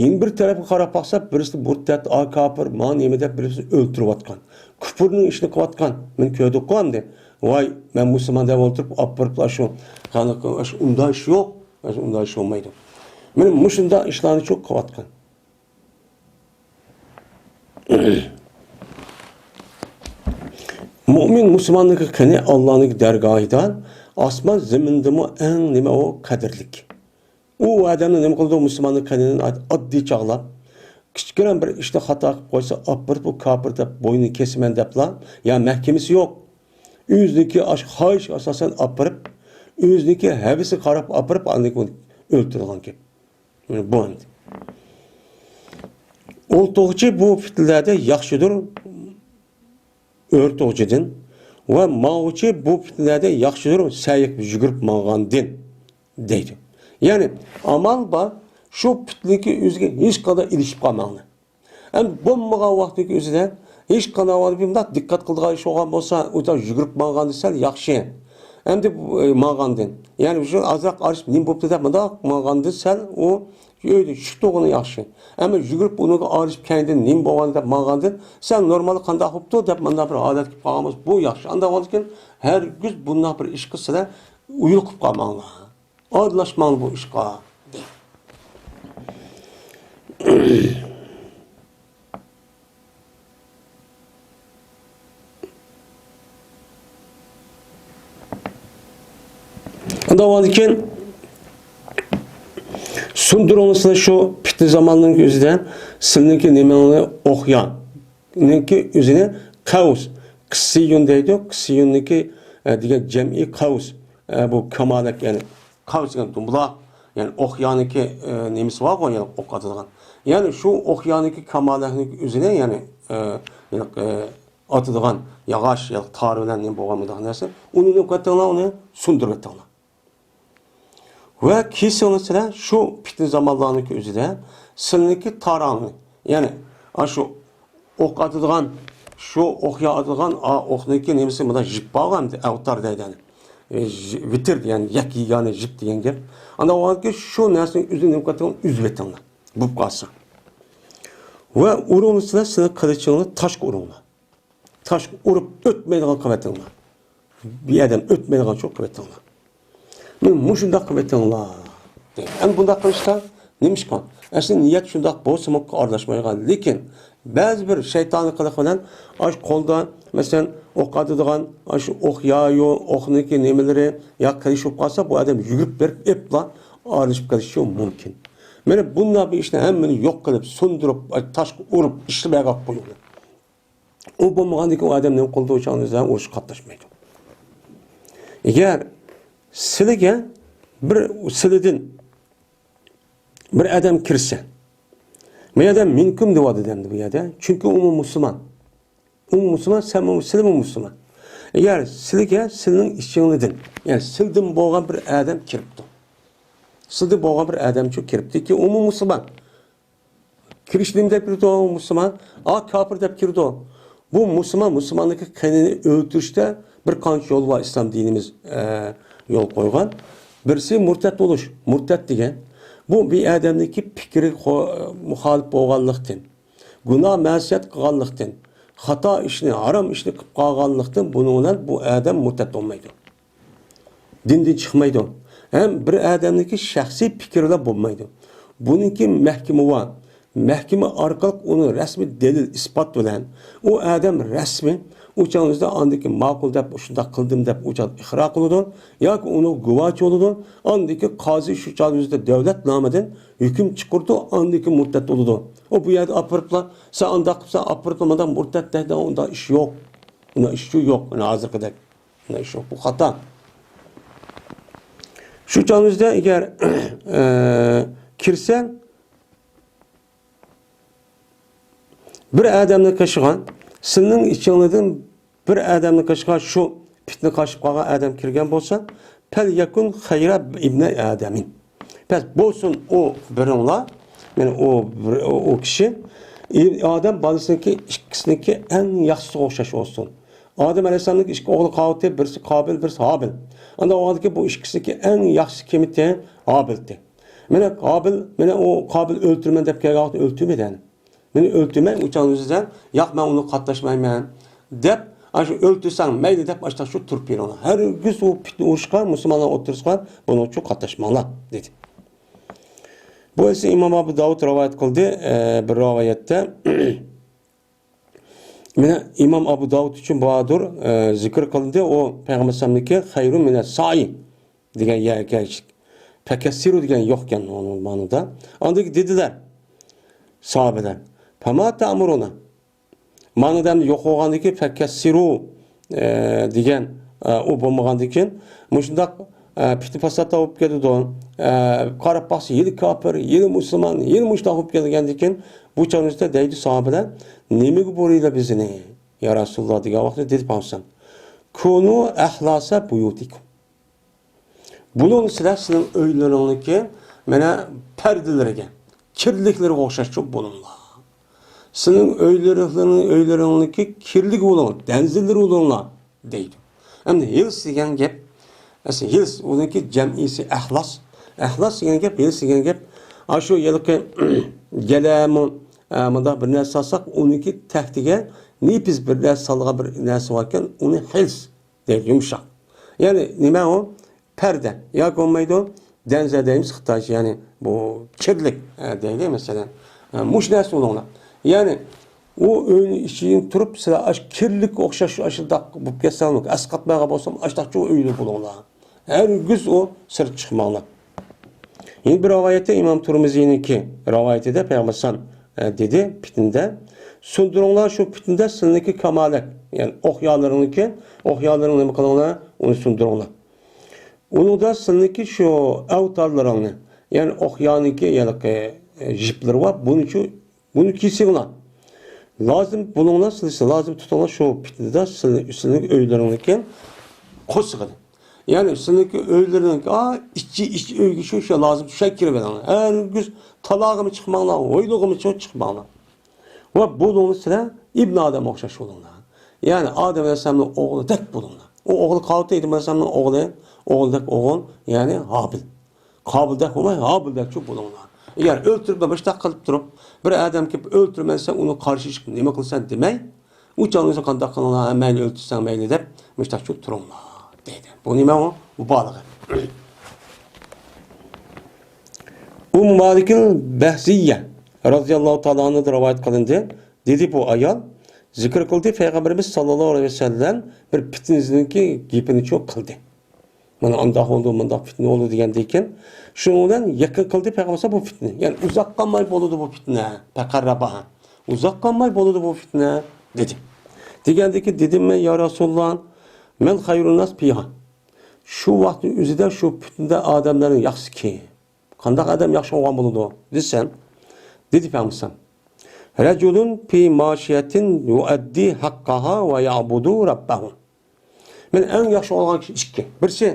يەنە بىر تەرەپكە قاراپ باقسا، بىرسى مۇرتەت، ئا كاپىر، ماڭا نېمە دەپ بىرسىنى ئۆلتۈرۈۋاتقان. كۇپۇرنىڭ ئىشىنى قىلىۋاتقان. مەن كۆردۈكقۇ ئەمدى. ۋاي، مەن مۇسۇلمان دەپ ئولتۇرۇپ، ئاپىرىپلا شۇ، قانداق، ئۇنداق ئىش يوق. ئۇنداق ئىش بولمايدۇ. مانا مۇشۇنداق ئىشلارنى چوق قىلىۋاتقان. مۆمىن مۇسۇلماننىڭكى قېنى ئاللانىڭكى دەرگاھىدا ئاسمان زېمىندىمۇ ئەڭ نېمە ئۇ قەدىرلىك. ئۇ ئادەمنى نېمە قىلىدۇ؟ مۇسۇلماننىڭ قېنىنى ئاددىي چاغلاپ، كىچىككىنە بىر ئىشتا خاتا قىلىپ قويسا، ئاپىرىپ، بۇ كاپىر دەپ بوينىنى كېسىمەن دەپلا، يا مەھكىمىسى يوق. ئۆزىنىڭكى ئاشۇ خاھىشىگە ئاساسەن ئاپىرىپ، ئۆزىنىڭكى ھەۋىسىگە قاراپ ئاپىرىپ، ئاندىن كېيىن ئۆلتۈرىدىغان گەپ. بۇ ئەمدى. ئولتۇرغۇچى بۇ پىتنىلەردە ياخشىدۇر ئۆرتىغۇچىدىن ۋە ماڭغۇچى بۇ پىتنىلەردە ياخشىدۇر سەي قىلىپ يۈگۈرۈپ ماڭغاندىن دەيدۇ. يەنى ئامال بار، شۇ پىتنىنىڭكى ئۆزىگە ھېچقانداق ئېلىشىپ قالماڭلار. ئەمدى بولمىغان ۋاقىتنىڭكى ئۆزىدە ھېچقانداق ۋاقىتتا بۇنداق دىققەت قىلىدىغان ئىش بولغان بولسا، ئۇ يۈگۈرۈپ ماڭغاندا سەل ياخشى. ئەمدى، ئە، ماڭغاندىن، يەنى شۇ ئازراق ئارىشىپ نېمە بوپتۇ دەپ مۇنداق ماڭغاندا سەل ئۇ ئۆيدە چۈشۈپ تۇرغىنى ياخشى. ئەمما يۈگۈرۈپ ئۇنىڭغا ئارىشىپ كەينىدىن نېمە بولغان دەپ ماڭغاندىن سەل نورمال قانداق بوپتۇ دەپ مۇنداق بىر ھالەتكە كېلىپ قالغان بولسا، بۇ ياخشى. ئانداق بولغاندىكىن ھەرگىز بۇنداق بىر ئىشقا سىلەر ئۇيۇل قىلىپ قالماڭلار. ئارىلاشماڭلار بۇ ئىشقا. ئاندىن كېيىن سۇندۇرۇڭ سىلەر شۇ پىتنە زاماننىڭ ئۆزىدە سىلىنىڭكى نېمىڭلار ئوقيانىڭكى ئۆزىنى قەۋس، قىسسىيۇن دەيدۇ. قىسسىيۇننىڭكى، ئە، دېگەن جەمئى قەۋس. ئە، بۇ كامالەك، يەنى قەۋس دېگەن دومبىلاق، يەنى ئوقيانىڭكى، ئە، نېمىسى بارغۇ، يەنى ئوق ئاتىدىغان. يەنى شۇ ئوقيانىڭكى كامالەكنىڭكى ئۆزىنى، يەنى، ئە، يەنى، ئە، ئاتىدىغان ياغاچ يا تار بىلەن نېمە بولغان مۇنداق نەرسە. ئۇنى نېمە قىلىۋېتىڭلار، ئۇنى سۇندۇرۇپ ئېتىڭلار. ۋە كېسىڭلار سىلەر شۇ پىتنە زامانلارنىڭكى ئۆزىدە سىلىنىڭكى تاراڭنى، يەنى ئاشۇ ئوق ئاتىدىغان، شۇ ئوقيا ئاتىدىغان، ئا، ئوقنىڭكى نېمىسى مۇنداق جىپ بارغۇ ئەمدى، ئەۋتار دەيدۇ، يەنى. ئە، ژ-، ۋىتىر دېگەن يەككە يېگانە جىپ دېگەن گەپ. ئانداق بولغاندىكىن شۇ نەرسىنىڭ ئۆزىنى نېمە قىلىۋېتىڭلار، ئۈزۈۋېتىڭلار. بولۇپ قالسا. ۋە ئۇرۇڭلار سىلەر، سىلەر قىلىچىڭلار تاشقا ئۇرۇڭلار. تاشقا ئۇرۇپ ئۆتمەيدىغان قىلىۋېتىڭلار. بىر ئادەم ئۆتمەيدىغان چوق قىلىۋېتىڭلار. مانا مۇشۇنداق قىلىۋېتىڭلار. ئەمدى بۇنداق قىلىشتا نېمىشقا؟ ئەسلى نىيەت شۇنداق بولسىمۇ ئارىلاشمايدىغان. لېكىن بەزى بىر شەيتانىي قىلىق بىلەن ئاشۇ قولدا، مەسىلەن، ئوق ئاتىدىغان، ئاشۇ ئوق يايۇ، ئوقنىڭكى نېمىلىرى يا قىلىش بولۇپ قالسا، بۇ ئادەم يۈگۈرۈپ بېرىپ ئېپلا ئارىلىشىپ قېلىشى مۇمكىن. مانا بۇنداق بىر ئىشنى ھەممىنى يوق قىلىپ، سۇندۇرۇپ، تاشقا ئۇرۇپ، ئىشلىمەيدىغان قىلىپ قويۇڭلار. ئۇ بولمىغاندىن كېيىن ئۇ ئادەم نېمە قىلىدۇ؟ ئۇ چاغدا ئۇرۇشقا قاتناشمايدۇ. ئەگەر سىلىگە بىر، سىلىدىن بىر ئادەم كىرسە، بۇ يەردە مىنكۇم دەۋاتىدۇ ئەمدى بۇ يەردە. چۈنكى ئۇمۇ مۇسۇلمان. ئۇمۇ مۇسۇلمان، سەنمۇ، سىلىمۇ مۇسۇلمان. ئەگەر سىلىگە سىلىنىڭ ئىچىڭلىدىن، يەنى سىلىدىن بولغان بىر ئادەم كىرىپتۇ. سىلىدىن بولغان بىر ئادەمچۇ كىرىپتىكى، ئۇمۇ مۇسۇلمان. كىرىش نېمە دەپ كىرىدۇ؟ مۇسۇلمان. ئا، كاپىر دەپ كىرىدۇ. بۇ مۇسۇلمان، مۇسۇلماننىڭكى قېنىنى ئۆلتۈرۈشتە بىر قانچە يول بار ئىسلام دىنىمىز، ئە، يول قويغان. بىرسى مۇرتەت بولۇش. مۇرتەت دېگەن، بۇ بىر ئادەمنىڭكى پىكرى خو-، مۇخالىپ بولغانلىقتىن، گۇناھ مەسىيەت قىلغانلىقتىن، خاتا ئىشنى، ھارام ئىشنى قىلىپ قالغانلىقتىن بۇنىڭ بىلەن بۇ ئادەم مۇرتەت بولمايدۇ. دىندىن چىقمايدۇ. ھەم بىر ئادەمنىڭكى شەخسىي پىكرى بىلەن بولمايدۇ. بۇنىڭكى مەھكىمە بار. مەھكىمە ئارقىلىق ئۇنىڭ رەسمىي دەلىل ئىسپات بىلەن ئۇ ئادەم رەسمىي ئۇ چاغنىڭ ئۆزىدە ئاندىكى ماقۇل دەپ، شۇنداق قىلدىم دەپ ئۇ چاغدا ئىقرار قىلىدۇ ياكى ئۇنىڭ گۇۋاھچى بولىدۇ. ئاندىكى قازى شۇ چاغنىڭ ئۆزىدە دۆلەت نامىدىن ھۆكۈم چىقىرىدۇ، ئاندىكى مۇرتەت بولىدۇ. ئۇ بۇ يەردە ئاپىرىپلا، سەن ئانداق قىلىپسەن، ئاپىرىپلا، مانداق مۇرتەت دەيدىغان ئۇنداق ئىش يوق. ئۇنداق ئىش شۇ يوق، مانا ھازىرقىدەك. مانا شۇ، بۇ خاتا. شۇ چاغنىڭ ئۆزىدە ئەگەر، ئە، كىرسەڭ، بىر ئادەمنى قېشىغا، سېنىڭ ئىچىڭدىن بىر ئادەمنى قېشىغا شۇ پىتنە قاشىپ قالغان ئادەم كىرگەن بولسا، پەل يەكۇن خەيرە ئىبنە ئادەمىن. بەس، بولسۇن ئۇ بىرىڭلار، يەنى ئۇ بىر، ئۇ، ئۇ كىشى ئادەم بالىسىنىڭكى ئىككىسىنىڭكى ئەڭ ياخشىسىغا ئوخشاش بولسۇن. ئادەم ئەلەيھىسسالامنىڭ ئىككى ئوغلى قالغانتى، بىرسى قابىل، بىرسى ھابىل. ئانداق بولغاندىكىن بۇ ئىككىسىدىكى ئەڭ ياخشىسى كىمىتى؟ ھابىلتى. مانا ھابىل، مانا ئۇ قابىل ئۆلتۈرىمەن دەپ كەلگەن ۋاقىتتا ئۆلتۈرمىدى يەنى. مېنى ئۆلتۈرمەي، ئۇ چاغنىڭ ئۆزىدە، ياق، مەن ئۇنى قاتناشمايمەن دەپ، ئاشۇ ئۆلتۈرسەڭ مەيلى دەپ، ئاشۇنداق شۇ تۇرۇپ بېرىڭلار. ھەرگىز ئۇ پىتنە ئۇرۇشقا مۇسۇلمانلار ئوتتۇرىسىغا بۇنىڭ ئۈچۈن قاتناشماڭلار، دېدى. بۇ ھەدىسنى ئىمام ئەبۇ داۋۇد رىۋايەت قىلدى، ئە، بىر رىۋايەتتە. مانا ئىمام ئەبۇ داۋۇد ئۈچۈن بۇدۇر، ئە، زىكىر قىلىندى، ئۇ پەيغەمبەر ئەلەيھىسسالامنىڭكى خەيرۇ مىنەس سەئي دېگەن يەرگە كەلگەن. پەكەسسىرۇ دېگەن يوق ئىكەن ئۇنىڭ مانىدا. ئاندىن كېيىن دېدىلەر ساھابىلەر، فەما تەئمۇرۇنا. مانىدا ئەمدى يوق بولغاندىن كېيىن فەكەسسىرۇ، ئە، دېگەن، ئە، ئۇ بولمىغاندىن كېيىن مۇشۇنداق، ئە، پىتنە پاساتلار بولۇپ كېتىدۇ. ئە، قاراپ باقسا يېنى كاپىر، يېنى مۇسۇلمان، يېنى مۇشۇنداق بولۇپ كەلگەندىن كېيىن بۇ چاغنىڭ ئۆزىدە دەيدۇ ساھابىلەر، نېمىگە بۇيرۇيلا بىزنى، يا رەسۇلاللا دېگەن ۋاقىتتا دېدى پەيغەمبەر، كۇنۇ ئەھلاسە بۇيۇتىكۇم. بولۇڭ سىلەر سىلەر ئۆيلىرىڭنىڭكى مانا پەردىلىرىگە، كىرلىكلىرىگە ئوخشاشچۇ بولۇڭلار. سىلەر ئۆيلىرىڭ، ئۆيلىرىڭنىڭكى كىرلىكى بولۇڭلار، دەنزىلىرى بولۇڭلار دەيدۇ. ئەمدى ھىلس دېگەن گەپ، ئەسلى ھىلس، ئۇنىڭكى جەمئىيسى ئەھلاس. ئەھلاس دېگەن گەپ، ھىلس دېگەن گەپ، ئاشۇ ھېلىقى گەلەمۇ، ئە، مۇنداق بىر نەرسە سالساق، ئۇنىڭكى تەكتىگە نېپىز بىر نەرسە سالغان بىر نەرسە باركەن، ئۇنى ھىلس دەيدۇ، يۇمشاق. يەنى نېمە ئۇ؟ پەردە. ياكى بولمايدۇ، دەنزە دەيمىز خىتايچە، يەنى بۇ كىرلىك، ئە، دەيلى، مەسىلەن. ئە، مۇشۇ نەرسە بولۇڭلار. يەنى ئۇ ئۆينىڭ ئىچىدىن تۇرۇپ، سىلەر ئاش كىرلىك ئوخشاش ئاشۇنداق بولۇپ كەتسەڭلار، ئەسقاتمايغان بولسام، ئاشتاقچۇ ئۆيدە بولۇڭلار. ھەرگىز ئۇ سىرت چىقماڭلار. يەنە بىر رىۋايەتتە ئىمام تۇرمۇزىنىڭكى رىۋايىتىدە پەيغەمبەر ئەلەيھىسسالام، ئە، دېدى، پىتنىدە، سۇندۇرۇڭلار شۇ پىتنىدە سىلىنىڭكى كامالەت، يەنى ئوقيالىرىڭنىڭكى، ئوقيالىرىڭنى نېمە قىلىڭلار، ئۇنى سۇندۇرۇڭلار. ئۇنىڭدا سىلىنىڭكى شۇ ئەۋتارلىرىڭنى، يەنى ئوقيانىڭكى ھېلىقى، ئە، يىپلىرى بار، بۇنى شۇ، بۇنى كېسىڭلار. لازىم بولۇڭلار، سىلىسى لازىم تۇتۇڭلار شۇ پىتنىدە سىلىنىڭ ئۆيلىرىڭنىڭكى قورسىقىدا. يەنى سىلىنىڭكى ئۆيلىرىنىڭكى، ئا، ئىچى، ئىچ ئۆيگە شۇ، شۇ لازىم شۇ كىرىۋېلىڭلار. ھەرگىز تالاغىمۇ چىقماڭلار، ھويلىغىمۇ چىقماڭلار. ۋە بولۇڭلار سىلەر ئىبن ئادەم ئوخشاش بولۇڭلار. يەنى ئادەم ئەلەيھىسسالامنىڭ ئوغلىدەك بولۇڭلار. ئۇ ئوغلى قالدى ئىبن ئادەمنىڭ ئوغلى، ئوغلىدەك ئوغۇل، يەنى ھابىل. قابىلدەك بولماي، ھابىلدەكچۇ بولۇڭلار. ئەگەر ئۆلتۈرۈپ، مۇشۇنداق قىلىپ تۇرۇپ، بىر ئادەم كېلىپ ئۆلتۈرىمەن دېسە، ئۇنى قارشى چىقىپ نېمە قىلىسەن دېمەي، ئۇ چاغنىڭ قانداق قىلىڭلار، ھە، مەيلى ئۆلتۈرسەڭ مەيلى دەپ، مۇشۇنداقچۇ تۇرۇڭلار دەيدۇ. بۇ نېمە ئۇ؟ مۇبالىغە. ئۇممۇ مالىكىل بەھزىيە رازىياللاھۇ تائالا ئانھادىن رىۋايەت قىلىندى. دېدى بۇ ئايال، زىكىر قىلدى، پەيغەمبىرىمىز ساللاللاھۇ ئەلەيھى ۋەسەللەم بىر پىتنىسىنىڭكى گېپىنى چۇ قىلدى. مانا ئانداق بولدى، مۇنداق پىتنە بولدى دېگەندىن كېيىن، شۇنىڭ بىلەن يېقىن قىلدى پەيغەمبەر بۇ پىتنە. يەنى ئۇزاق قالماي بولىدۇ بۇ پىتنە. پەقەررەباھا. ئۇزاق قالماي بولىدۇ بۇ پىتنە، دېدى. دېگەندىن كېيىن دېدىم مەن، يا رەسۇلاللا، مەن خەيرۇنناس فىھا. شۇ ۋاقىتنىڭ ئۆزىدە شۇ پىتنىدە ئادەملەرنىڭ ياخشىسى كىم؟ قانداق ئادەم ياخشى بولغان بولىدۇ دېسەم، دېدى پەيغەمبەر، رەجۇلۇن فى ماشىيەتىن يۇئەددى ھەققەھا ۋە يەئبۇدۇ رەببەھۇ. مەن ئەڭ ياخشى بولغان كىشى ئىككى. بىرسى،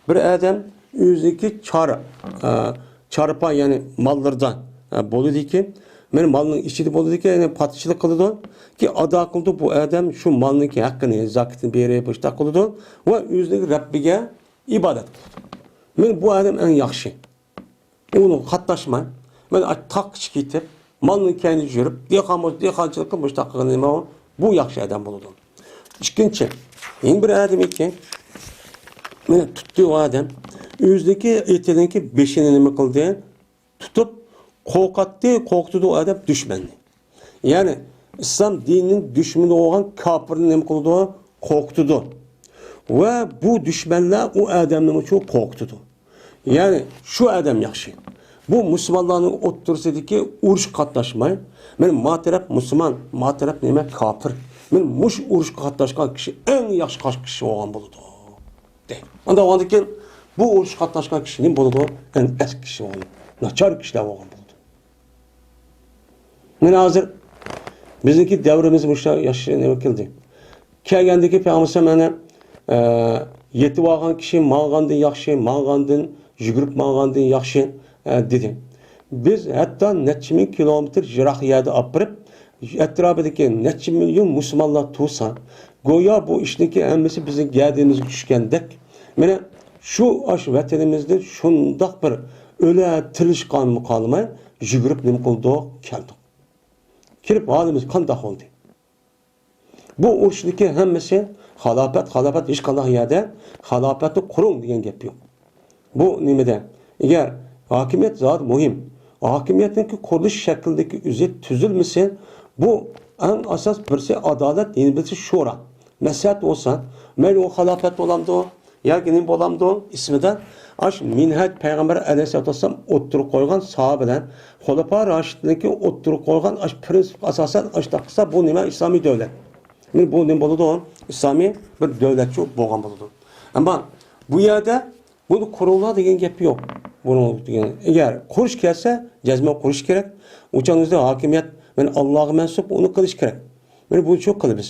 بىر ئادەم ئۆزىنىڭكى چار-، ئە، چارپا، يەنى ماللىرىدا، ئە، بولىدىكى، مانا مالنىڭ ئىچىدە بولىدىكەن، يەنى پادىچىلىق قىلىدۇ. كېيىن ئادا قىلىدۇ، بۇ ئادەم شۇ مالنىڭكى ھەققىنى، زاكىتىنى بېرىپ، مۇشۇنداق قىلىدۇ ۋە ئۆزىنىڭ رەببىگە ئىبادەت قىلىدۇ. مانا بۇ ئادەم ئەڭ ياخشى. ئۇنىڭغا قاتناشماي، مانا تاغقىچە كېتىپ، مالنىڭ كەينىدە يۈرۈپ، دېھقان بولسا دېھقانچىلىق قىلىپ، مۇشۇنداق قىلغان نېمە، بۇ ياخشى ئادەم بولىدۇ. ئىككىنچى، يەنە بىر ئادەم ئىكەن. مانا تۇتتى ئۇ ئادەم. ئۆزىنىڭكى ئېتىنىڭكى بېشىنى نېمە قىلدى؟ تۇتۇپ قورقاتتى، قورقۇتىدۇ ئۇ ئادەم دۈشمەننى. يەنى ئىسلام دىنىنىڭ دۈشمىنى بولغان كاپىرنى نېمە قىلىدۇ؟ قورقۇتىدۇ. ۋە بۇ دۈشمەنلەر ئۇ ئادەمنىمۇ شۇ قورقۇتىدۇ. يەنى شۇ ئادەم ياخشى. بۇ مۇسۇلمانلارنىڭ ئوتتۇرىسىدىكى ئۇرۇشقا قاتناشماي، مانا ما تەرەپ مۇسۇلمان، ما تەرەپ نېمە؟ كاپىر. مانا مۇشۇ ئۇرۇشقا قاتناشقان كىشى ئەڭ ياخشى قارشى كىشى بولغان بولىدۇ. دەيدۇ. ئانداق بولغاندىكىن بۇ ئۇرۇشقا قاتناشقان كىشى نېمە بولىدۇ؟ ئەڭ ئەسكى كىشى بولىدۇ. ناچار كىشىلەر بولغان بولىدۇ. مانا ھازىر بىزنىڭكى دەۋرىمىز مۇشۇ ياخشى نېمە كەلدى. كەلگەندىكى پەيغەمبەر مانا، ئە، يېتىۋالغان كىشى ماڭغاندىن ياخشى، ماڭغاندىن، يۈگۈرۈپ ماڭغاندىن ياخشى، ئە، دېدى. بىز ھەتتا نەچچە مىڭ كىلومېتىر يىراق يەردە ئاپىرىپ، ئەتراپىدىكى نەچچە مىليون مۇسۇلمانلار تۇرسا، گويا بۇ ئىشنىڭكى ھەممىسى بىزنىڭ گەدىنىمىزگە چۈشكەندەك. مانا شۇ ئاشۇ ۋەتىنىمىزدىن شۇنداق بىر ئۆلە تىرىلىشقانمۇ قالماي، يۈگۈرۈپ نېمە قىلدۇق؟ كەلدۇق. كىرىپ ھالىمىز قانداق بولدى؟ بۇ ئۇرۇشنىڭكى ھەممىسى خالاپەت، خالاپەت، ھېچقانداق يەردە خالاپەتنى قۇرۇڭ دېگەن گەپ يوق. بۇ نېمىدە؟ ئەگەر ھاكىمىيەت زادى مۇھىم. ھاكىمىيەتنىڭكى قۇرۇلۇش شەكلىدىكى ئۆزى تۈزۈلمىسى، بۇ ئەڭ ئاساس بىرسى ئادالەت، يەنە بىرسى شورا. مەسلىھەت بولسا، مەيلى ئۇ خالاپەت بولامدۇ، ياكى نېمە بولامدۇ؟ ئىسمىدا ئاش مىنھەج پەيغەمبەر ئەلەيھىسسالاتۇ ۋەسسالام ئوتتۇرىغا قويغان ساھابىلەر، خۇلەپا راشىدنىڭكى ئوتتۇرىغا قويغان ئاش پرىنسىپقا ئاساسەن ئاش تاقىسا، بۇ نېمە؟ ئىسلامىي دۆلەت. مانا بۇ نېمە بولىدۇ؟ ئىسلامىي بىر دۆلەتچۇ بولغان بولىدۇ. ئەمما بۇ يەردە بۇنى قۇرۇڭلار دېگەن گەپ يوق. بۇنىڭ دېگەن، ئەگەر قۇرۇش كەلسە، جەزمەن قۇرۇش كېرەك. ئۇچان ئۆزى ھاكىمىيەت، مانا، ئاللاغا مەنسۇپ، ئۇنى قىلىش كېرەك. مانا بۇنى شۇ قىلىمىز.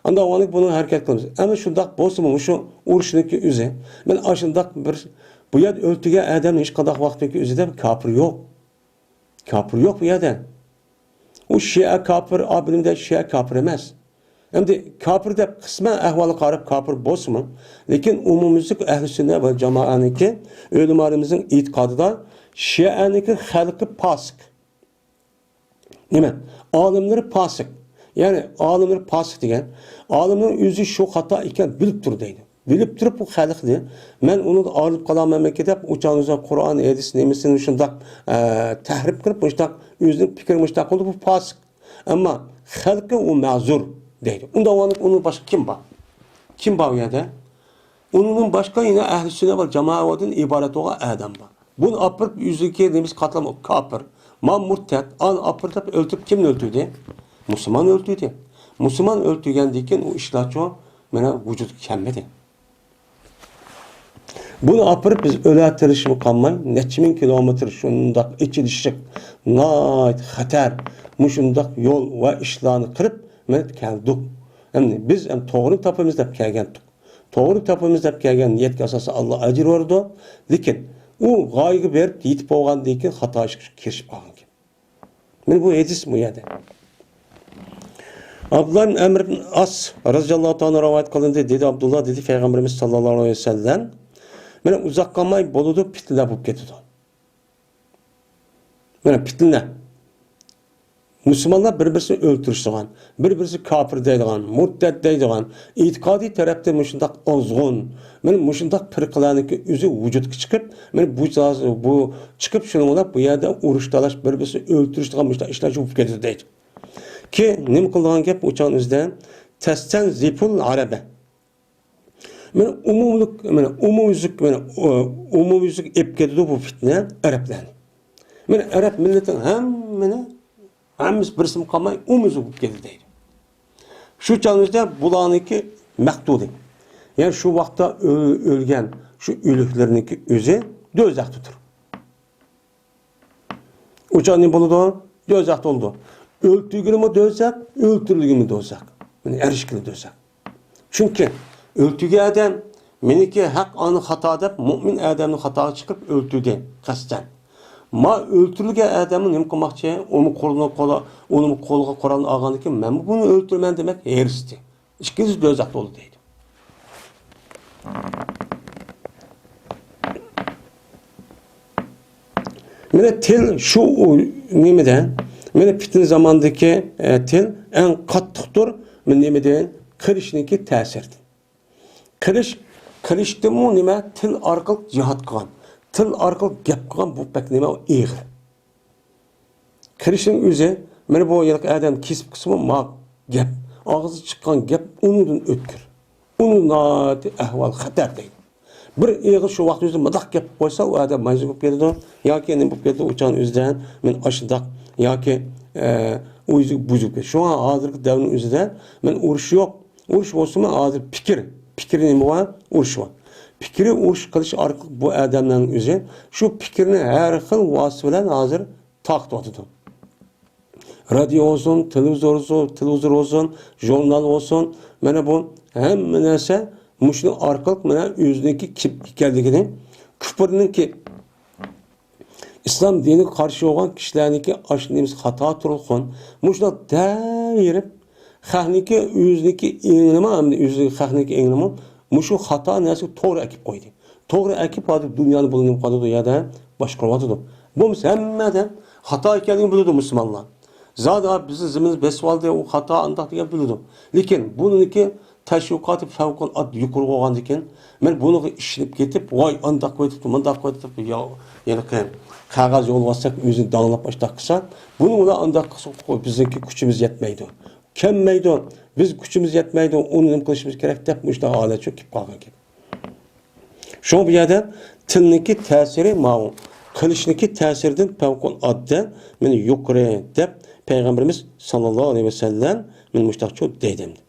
ئانداق بولغاندىكىن بۇنى ھەرىكەت قىلىمىز. ئەمما شۇنداق بولسىمۇ، مۇشۇ ئۇرۇشنىڭكى ئۆزى، مانا ئاشۇنداق بىر، بۇ يەردە ئۆلتۈرگەن ئادەمنى ھېچقانداق ۋاقىتتىكى ئۆزىدە كاپىر يوق. كاپىر يوق بۇ يەردە. ئۇ شىئە كاپىر، ئابىدىمدە شىئە كاپىر ئەمەس. ئەمدى كاپىر دەپ قىسمەن ئەھۋالغا قاراپ كاپىر بولسىمۇ، لېكىن ئومۇميۈزلۈك ئەھلى سۈننە ۋە جامائەنىڭكى ئۆلىمالىرىمىزنىڭ ئېتىقادىدا شىئەنىڭكى خەلقى پاسىق. نېمە؟ ئالىملىرى پاسىق. يەنى ئالىملىرى پاسىق دېگەن، ئالىمنىڭ ئۆزى شۇ خاتا ئىكەن بىلىپ تۇر دەيدۇ. بىلىپ تۇرۇپ بۇ خەلقنى، مەن ئۇنىڭدىن ئايرىلىپ قالالمايمەنكى دەپ، ئۇچان ئۇزان قۇرئان، ھەدىس نېمىسىنى شۇنداق، ئە، تەھرىپ قىلىپ، مۇشۇنداق ئۆزىنىڭ پىكرى مۇشۇنداق قىلدى، بۇ پاسىق. ئەمما خەلقى ئۇ مەزۇر دەيدۇ. ئۇنداق بولغاندا ئۇنىڭ باشقا كىم بار؟ كىم بار ئۇ يەردە؟ ئۇنىڭدىن باشقا يەنە ئەھلى سۈننە ۋە جامائەتتىن ئىبارەت بولغان ئادەم بار. بۇنى ئاپىرىپ يۈزىگە نېمىسى قاتلام كاپىر. ما مۇرتەت، ئانى ئاپىرىپ ئۆلتۈرۈپ كىمنى ئۆلتۈردى؟ مۇسۇلمان ئۆلتۈردى. مۇسۇلمان ئۆلتۈرگەندىن كېيىن ئۇ ئىشلارچۇ مانا ۋۇجۇدقا كەلمىدى. بۇنى ئاپىرىپ بىز ئۆلە تىرىشىپ قالماي، نەچچە مىڭ كىلومېتىر شۇنداق ئېچىلىشىق، ناھايىتى خەتەر، مۇشۇنداق يول ۋە ئىشلارنى قىلىپ، مانا كەلدۇق. ئەمدى بىز ھەم توغرىنى تاپىمىز دەپ كەلگەنتۇق. توغرا تاپىمىز دەپ كەلگەن نىيەتكە ئاساسەن ئاللا ئەجىر بېرىدۇ. لېكىن ئۇ غايىگە بېرىپ يېتىپ بولغاندىن كېيىن خاتا ئىشقا كىرىشىپ قالغان گەپ. مانا بۇ ھەدىس بۇ يەردە. ئابدۇللا ئىبن ئەمر ئىبن ئاس رەزىياللاھۇ تائالا رىۋايەت قىلىندى، دېدى ئابدۇللا، دېدى پەيغەمبىرىمىز ساللاللاھۇ ئەلەيھى ۋەسەللەم، مانا ئۇزاق قالماي بولىدۇ، پىتنىلەر بولۇپ كېتىدۇ. مانا پىتنە. مۇسۇلمانلار بىر-بىرسىنى ئۆلتۈرۈشىدىغان، بىر-بىرسىنى كاپىر دەيدىغان، مۇرتەت دەيدىغان، ئېتىقادىي تەرەپتىن مۇشۇنداق ئازغۇن، مانا مۇشۇنداق پىرقىلەرنىڭكى ئۆزى ۋۇجۇدقا چىقىپ، مانا بۇ، بۇ چىقىپ شۇنىڭ بىلەن بۇ يەردە ئۇرۇش تالاش، بىر-بىرسىنى ئۆلتۈرۈشىدىغان مۇشۇنداق ئىشلار بولۇپ كېتىدۇ دەيدۇ. كېيىن نېمە قىلىدىغان گەپ ئۇچان ئۆزىدە؟ تەستەنزىفۇل ئەرەبە. مانا ئومۇملۇق، مانا ئومۇميۈزلۈك، مانا ئومۇميۈزلۈك ئېلىپ كېتىدۇ بۇ پىتنە ئەرەبلەرنى. مانا ئەرەب مىللىتىنىڭ ھەممىنى، ھەممىسى بىرسىمۇ قالماي ئومۇميۈزلۈك بولۇپ كېتىدۇ دەيدۇ. شۇ چاغنىڭدا بۇلارنىڭكى مەقتۇلى، يەنى شۇ ۋاقىتتا ئۆ-، ئۆلگەن شۇ ئۆلۈكلەرنىڭكى ئۆزى دوزاختا تۇر. ئۇ چاغ نېمە بولىدۇ؟ دوزاختا بولىدۇ. ئۆلتۈرگىنىمۇ دوزاخ، ئۆلتۈرۈلگىنىمۇ دوزاخ. يەنى ئەرىشكىلى دوزاخ. چۈنكى ئۆلتۈرگەن ئادەم مېنىڭكى ھەق، ئانى خاتا دەپ، مۇئمىن ئادەمنى خاتاغا چىقىرىپ ئۆلتۈردى قەستەن. ما ئۆلتۈرۈلگەن ئادەمنى نېمە قىلماقچى؟ ئۇمۇ قولىنى، قولى، ئۇنىمۇ قولىغا قورالنى ئالغاندىن كېيىن، مەنمۇ بۇنى ئۆلتۈرىمەن دېمەك ھېرىستى. ئىككىلىسى دوزاختا بولدى دەيدۇ. مانا تىل شۇ، ئۇ، نېمىدە، مانا پىتنە زامانىدىكى، ئە، تىل ئەڭ قاتتىقتۇر، مانا نېمىدىن، قىلىچنىڭكى تەسىرىدىن. قىلىچ، قىلىچتىمۇ نېمە، تىل ئارقىلىق جىھاد قىلغان، تىل ئارقىلىق گەپ قىلغان، بۇ بەك نېمە، ئېغىر. قىلىچنىڭ ئۆزى، مانا بۇ ھېلىقى ئادەم كېسىپ قىلسىمۇ، ما گەپ، ئاغزىدىن چىققان گەپ ئۇنىڭدىن ئۆتكۈر. ئۇنىڭ ناھايىتى ئەھۋالى خەتەر دەيدۇ. بىر ئېغىز شۇ ۋاقىت ئۆزىدە مۇنداق گەپ قىلىپ قويسا، ئۇ ئادەم مايزا بولۇپ كېتىدۇ ياكى نېمە بولۇپ كېتىدۇ، ئۇ چاغنىڭ ئۆزىدە مەن ئاشۇنداق ياكى، ئە، ئۇ يۈزى بۇزۇلۇپ كېتىدۇ. شۇڭا ھازىرقى دەۋرنىڭ ئۆزىدە مەن ئۇرۇش يوق. ئۇرۇش بولسىمۇ ھازىر پىكىر، پىكىر نېمە بار؟ ئۇرۇش بار. پىكرى ئۇرۇش قىلىش ئارقىلىق بۇ ئادەملەرنىڭ ئۆزى شۇ پىكىرنى ھەر خىل ۋاسىتە بىلەن ھازىر تارقىتىۋاتىدۇ. رادىيو بولسۇن، تېلېۋىزور بولسۇن، تېلېۋىزور بولسۇن، ژۇرنال بولسۇن، مانا بۇ ھەممە نەرسە مۇشۇنىڭ ئارقىلىق مانا ئۆزىنىڭكى كىم ئىكەنلىكىنى، كۇپۇرنىڭكى، ئىسلام دىنىغا قارشى بولغان كىشىلەرنىڭكى ئاشۇ نېمىسى خاتا تۇرغۇن، مۇشۇنداق دەۋېرىپ، خەقنىڭكى ئۆزىنىڭكى ئېڭىنىمۇ، ھەمدە ئۆزى خەقنىڭكى ئېڭىنىمۇ مۇشۇ خاتا نەرسىگە توغرا ئەكىپ قويدى. توغرا ئەكىپ، ھازىر دۇنيانى بۇلار نېمە قىلىۋاتىدۇ، يەردە باشقۇرۇۋاتىدۇ. بولمىسا ھەممە ئادەم خاتا ئىكەنلىكىنى بىلىدۇ مۇسۇلمانلار. زادى بىزنىڭ زېمىنىمىزنى بېسىۋالدى، ئۇ خاتا ئانداق دېگەن بىلىدۇ. لېكىن بۇنىڭكى تەشۋىقاتى پەۋقۇلئاددە يۇقىرى بولغاندىكىن، مەن بۇنىڭغا ئىشىنىپ كېتىپ، ۋاي ئانداق قىلىۋېتىپتۇ، مۇنداق قىلىۋېتىپتۇ، يا، ھېلىقى قەغەز يوللىۋاتساق ئۆزىنى داڭلاپ ئاشۇنداق قىلسا، بۇنى ئۇلار ئانداق قىلسا بىزنىڭكى كۈچىمىز يەتمەيدۇ. كەلمەيدۇ، بىز كۈچىمىز يەتمەيدۇ، ئۇنى نېمە قىلىشىمىز كېرەك دەپ مۇشۇنداق ھالەتكە كېلىپ قالغان گەپ. شۇڭا بۇ يەردە تىلنىڭكى تەسىرى ماۋۇ، قىلىچنىڭكى تەسىرىدىن پەۋقۇلئاددە مانا يۇقىرى دەپ پەيغەمبىرىمىز ساللاللاھۇ ئەلەيھى ۋەسەللەم مانا مۇشۇنداقچۇ دەيدۇ ئەمدى.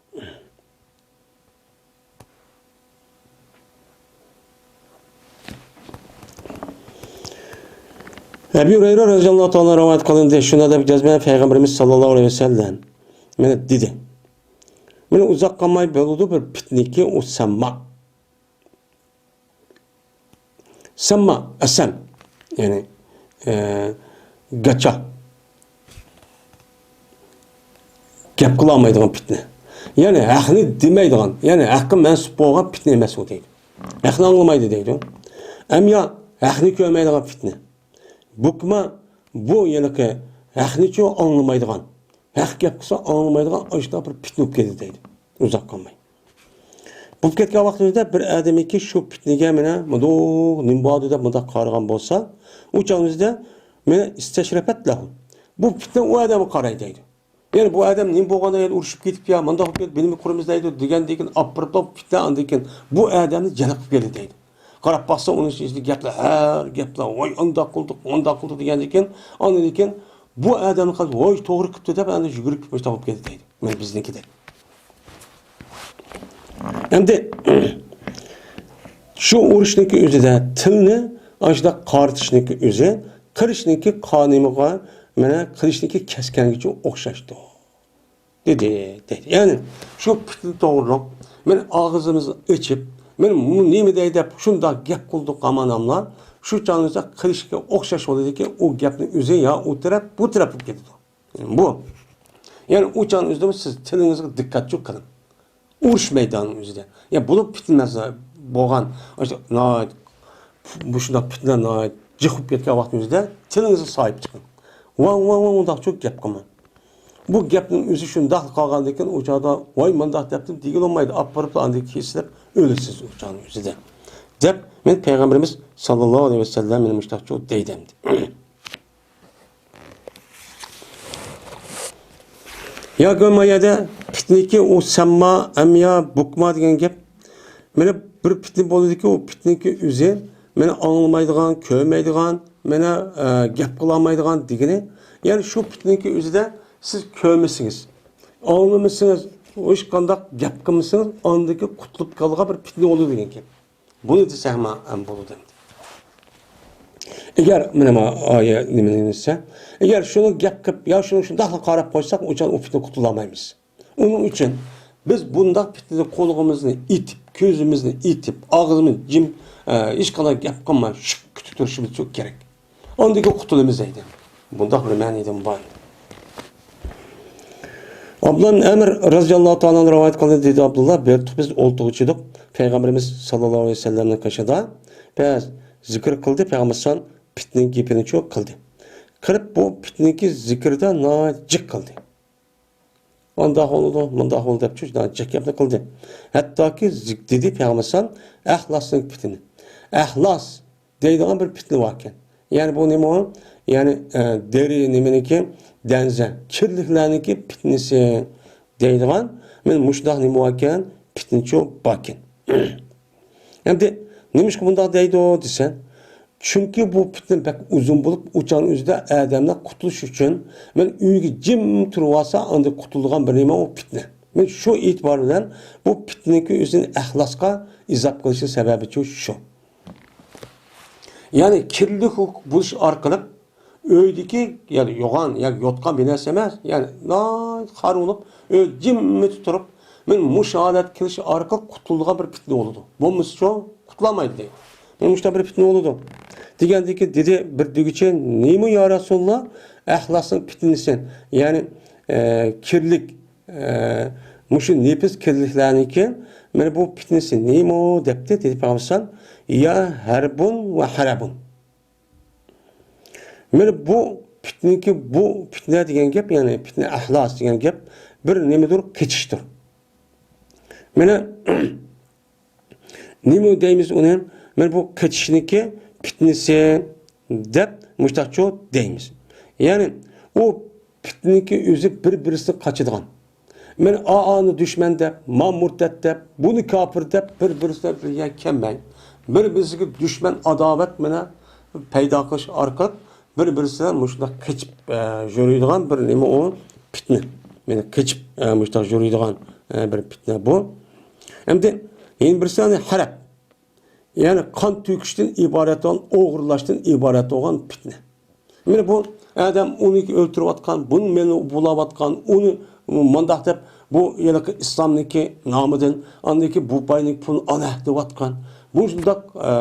ئەبۇ ھۇرەيرە رەزىياللاھۇ تائالا رىۋايەت قىلىندى، شۇنداق دەپ جەزمەن پەيغەمبىرىمىز ساللاللاھۇ ئەلەيھى ۋەسەللەم مانا دېدى. مانا ئۇزاق قالماي بولىدۇ بىر پىتنىكى ئۇ سەمما. سەمما، ئەسەم، يەنى، ئە، گاچا. گەپ قىلالمايدىغان پىتنە. يەنى ھەقنى دېمەيدىغان، يەنى ھەققە مەنسۇپ بولغان پىتنە ئەمەس ئۇ دەيدۇ. ھەقنى ئاڭلىمايدۇ دەيدۇ. ئەميا، ھەقنى كۆرمەيدىغان پىتنە. بۇكما، بۇ ھېلىقى ھەقنىچۇ ئاڭلىمايدىغان. ھەق گەپ قىلسا ئاڭلىمايدىغان ئاشۇنداق بىر پىتنە بولۇپ كېتىدۇ دەيدۇ. ئۇزاق قالماي. بولۇپ كەتكەن ۋاقتىمىزدا بىر ئادەمكى شۇ پىتنىگە مانا مۇنداق نېمە بارىدۇ دەپ مۇنداق قارىغان بولسا، ئۇ چاغىمىزدا مانا ئىستەشرەپەت لەھۇ. بۇ پىتنە ئۇ ئادەمگە قاراي دەيدۇ. يەنى بۇ ئادەم نېمە بولغاندا يەنە ئۇرۇشۇپ كېتىپ يا مۇنداق بولۇپ كېتىپ بىلمەي قۇرىمىز دەيدۇ دېگەندىن كېيىن ئاپىرىپ پىتنە ئاندىن كېيىن بۇ ئادەمنى جەلپ قىلىپ كەلدى دەيدۇ. قاراپ باقسا ئۇنىڭ ئىچىدە گەپلەر، ھەر گەپلەر، ۋاي ئانداق قىلدۇق، مۇنداق قىلدۇق دېگەندىن كېيىن ئاندىن كېيىن بۇ ئادەمنى قاراپ ۋاي توغرا قىپتۇ دەپ ئەنە يۈگۈرۈپ مۇشۇنداق بولۇپ كەلدى دەيدۇ. مانا بىزنىڭكىدەك. ئەمدى شۇ ئۇرۇشنىڭكى ئۆزىدە تىلنى ئاشۇنداق قارىتىشنىڭكى ئۆزى، قىلىچنىڭكى قانىمىغا، مانا قىلىچنىڭكى كەسكەنگىچە ئوخشاشتۇ. دېدى، دېدى. يەنى شۇ پىتنە توغرۇلۇق، مانا ئاغزىمىزنى ئېچىپ، مانا بۇ نېمە دەي دەپ شۇنداق گەپ قىلدۇق ھامان ئاملا، شۇ چاغدا قىلىچقا ئوخشاش بولىدىكى ئۇ گەپنىڭ ئۆزى يا ئۇ تەرەپ، بۇ تەرەپ بولۇپ كېتىدۇ. بۇ. يەنى ئۇ چاغنىڭ ئۆزىدىمۇ سىز تىلىڭىزغا دىققەتچۇ قىلىڭ. ئۇرۇش مەيدانىنىڭ ئۆزىدە. يا بولۇپ پىتنە بولغان، ئاشۇ ناھايىتى، مۇشۇنداق پىتنە ناھايىتى جىق بولۇپ كەتكەن ۋاقىتنىڭ ئۆزىدە تىلىڭىزغا ساھىب چىقىڭ. ۋاڭ، ۋاڭ، ۋاڭ، ئۇنداقچۇ گەپ قىلماڭ. بۇ گەپنىڭ ئۆزى شۇنداقلا قالغاندىن كېيىن ئۇ چاغدا ۋاي مۇنداق دەپتىم دېگىلى بولمايدۇ. ئاپىرىپلا ئاندىن كېسىلىپ ئۆلىسىز ئۇ چاغنىڭ ئۆزىدە. دەپ مەن پەيغەمبىرىمىز ساللاللاھۇ ئەلەيھى ۋەسەللەم مانا مۇشۇنداقچۇ دەيدۇ ئەمدى. ياكى ما يەردە پىتنىكى ئۇ سەمما، ئەميا، بۇكما دېگەن گەپ. مانا بىر پىتنە بولىدىكى، ئۇ پىتنىكى ئۆزى مانا ئاڭلىمايدىغان، كۆرمەيدىغان، مانا، ئە، گەپ قىلالمايدىغان دېگىنى. يەنى شۇ پىتنىكى ئۆزىدە سىز كۆرمىسىڭىز، ئاڭلىمىسىڭىز، ھېچقانداق گەپ قىلمىسىڭىز، ئاندىكى قۇتۇلۇپ قالغان بىر پىتنە بولىدۇ دېگەن گەپ. بۇنى دېسەكمۇ ھەم بولىدۇ ئەمدى. ئەگەر، مانا، ما ئايە نېمىنى دېسە، ئەگەر شۇنى گەپ قىلىپ، يا شۇنى شۇنداقلا قاراپ قويساق، ئۇ چاغ ئۇ پىتنە قۇتۇلالمايمىز. ئۇنىڭ ئۈچۈن بىز بۇنداق پىتنىدىن قۇلىقىمىزنى ئېتىپ، كۆزىمىزنى ئېتىپ، ئاغزىمىزنى جىم، ئە، ھېچقانداق گەپ قىلماي، سۈكۈتتە تۇرۇشىمىز كېرەك. ئاندىن كېيىن قۇتۇلىمىز دەيدۇ. بۇنداق بىر مەنىدىمۇ بار. ئابدۇللا ئىبن ئەمر رەزىياللاھۇ تائالا ئەنھۇ رىۋايەت قىلدى، دېدى ئابدۇللا، بىر بىز ئولتۇرغۇچىدۇق. پەيغەمبىرىمىز ساللاللاھۇ ئەلەيھى ۋەسەللەمنىڭ قېشىدا بەز زىكىر قىلدى. پەيغەمبەر ئەلەيھىسسالام پىتنىنىڭ گېپىنى چۇ قىلدى. قىلىپ بۇ پىتنىنىڭكى زىكرىدا ناھايىتى جىق قىلدى. ئانداق بولىدۇ، مۇنداق بولىدۇ دەپ شۇ جىق گەپنى قىلدى. ھەتتاكى زىك-، دېدى پەيغەمبەر ئەلەيھىسسالام، ئەخلاسنىڭ پىتنى. ئەخلاس دەيدىغان بىر پىتنە باركەن. يەنى بۇ نېمە ئۇ؟ يەنى، ئە، دېرى نېمىنىڭكى؟ دەنزە، كىرلىكلەرنىڭكى پىتنىسى دەيدىغان، مانا مۇشۇنداق نېمە باركەن؟ پىتنىچۇ باركەن. ئەمدى نېمىشقا بۇنداق دەيدۇ دېسە، چۈنكى بۇ پىتنە بەك ئۇزۇن بولۇپ، ئۇچان ئۆزىدە ئادەملەر قۇتۇلۇش ئۈچۈن مەن ئۆيگە جىم تۇرۇۋالسا، ئاندىن قۇتۇلىدىغان بىر نېمە ئۇ پىتنە. مەن شۇ ئېتىبار بىلەن بۇ پىتنىنىڭكى ئۆزىنى ئەخلاسقا ئىزاپ قىلىشنىڭ سەۋەبىچۇ شۇ. يەنى كىرلىك بولۇش ئارقىلىق ئۆيدىكى، يەنى يوغان ياكى يوتقان بىر نەرسە ئەمەس، يەنى ناھايىتى خار بولۇپ، ئۆي جىممىتى تۇرۇپ، مەن مۇشۇ ھالەتكە كېلىش ئارقىلىق قۇتۇلىدىغان بىر پىتنە بولىدۇ. بولمىسىچۇ قۇتۇلالمايدۇ دەيدۇ. مانا مۇشۇنداق بىر پىتنە بولىدۇ. دېگەندىكىن دېدى بىر دۆگىچى، نېمە يا رەسۇلاللا، ئەخلاسنىڭ پىتنىسى، يەنى، ئە، كىرلىك، ئە، مۇشۇ نېپىز كىرلىكلەرنىڭكى مانا بۇ پىتنىسى نېمە دەپتۇ، دېدى پەيغەمبەر، يا ھەربۇن ۋە ھەرەبۇن. مانا بۇ پىتنىكى، بۇ پىتنە دېگەن گەپ، يەنى پىتنە ئەھلاس دېگەن گەپ بىر نېمىدۇر، قېچىشتۇر. مانا نېمە دەيمىز ئۇنى؟ مانا بۇ قېچىشنىكى پىتنىسى دەپ مۇشتاقچۇ دەيمىز. يەنى ئۇ پىتنىكى ئۆزى بىر-بىرىسىنى قاچىدىغان. مانا ئا-، ئانى دۈشمەن دەپ، ما مۇرتەت دەپ، بۇنى كاپىر دەپ، بىر-بىرسى بىلەن بىر يەرگە كەلمەي، بىر-بىرسىگە دۈشمەن، ئاداۋەت مانا پەيدا قىلىش ئارقىلىق بىر-بىرسى بىلەن مۇشۇنداق قېچىپ، ئە، يۈرىدىغان بىر نېمە ئۇ؟ پىتنە. مانا قېچىپ، ئە، مۇشۇنداق يۈرىدىغان، ئە، بىر پىتنە بۇ. ئەمدى يەنە بىرسى، يەنى ھەرەپ. يەنى قان تۆكۈشتىن ئىبارەت بولغان، ئوغرىلاشتىن ئىبارەت بولغان پىتنە. مانا بۇ ئادەم ئۇنى ئۆلتۈرۈۋاتقان، بۇنى مېلىنى بۇلاۋاتقان، ئۇنى مانداق دەپ، بۇ ھېلىقى ئىسلامنىڭكى نامىدىن، ئاندىكى بۇ باينىڭ پۇلىنى ئانا دەۋاتقان، مۇشۇنداق، ئە،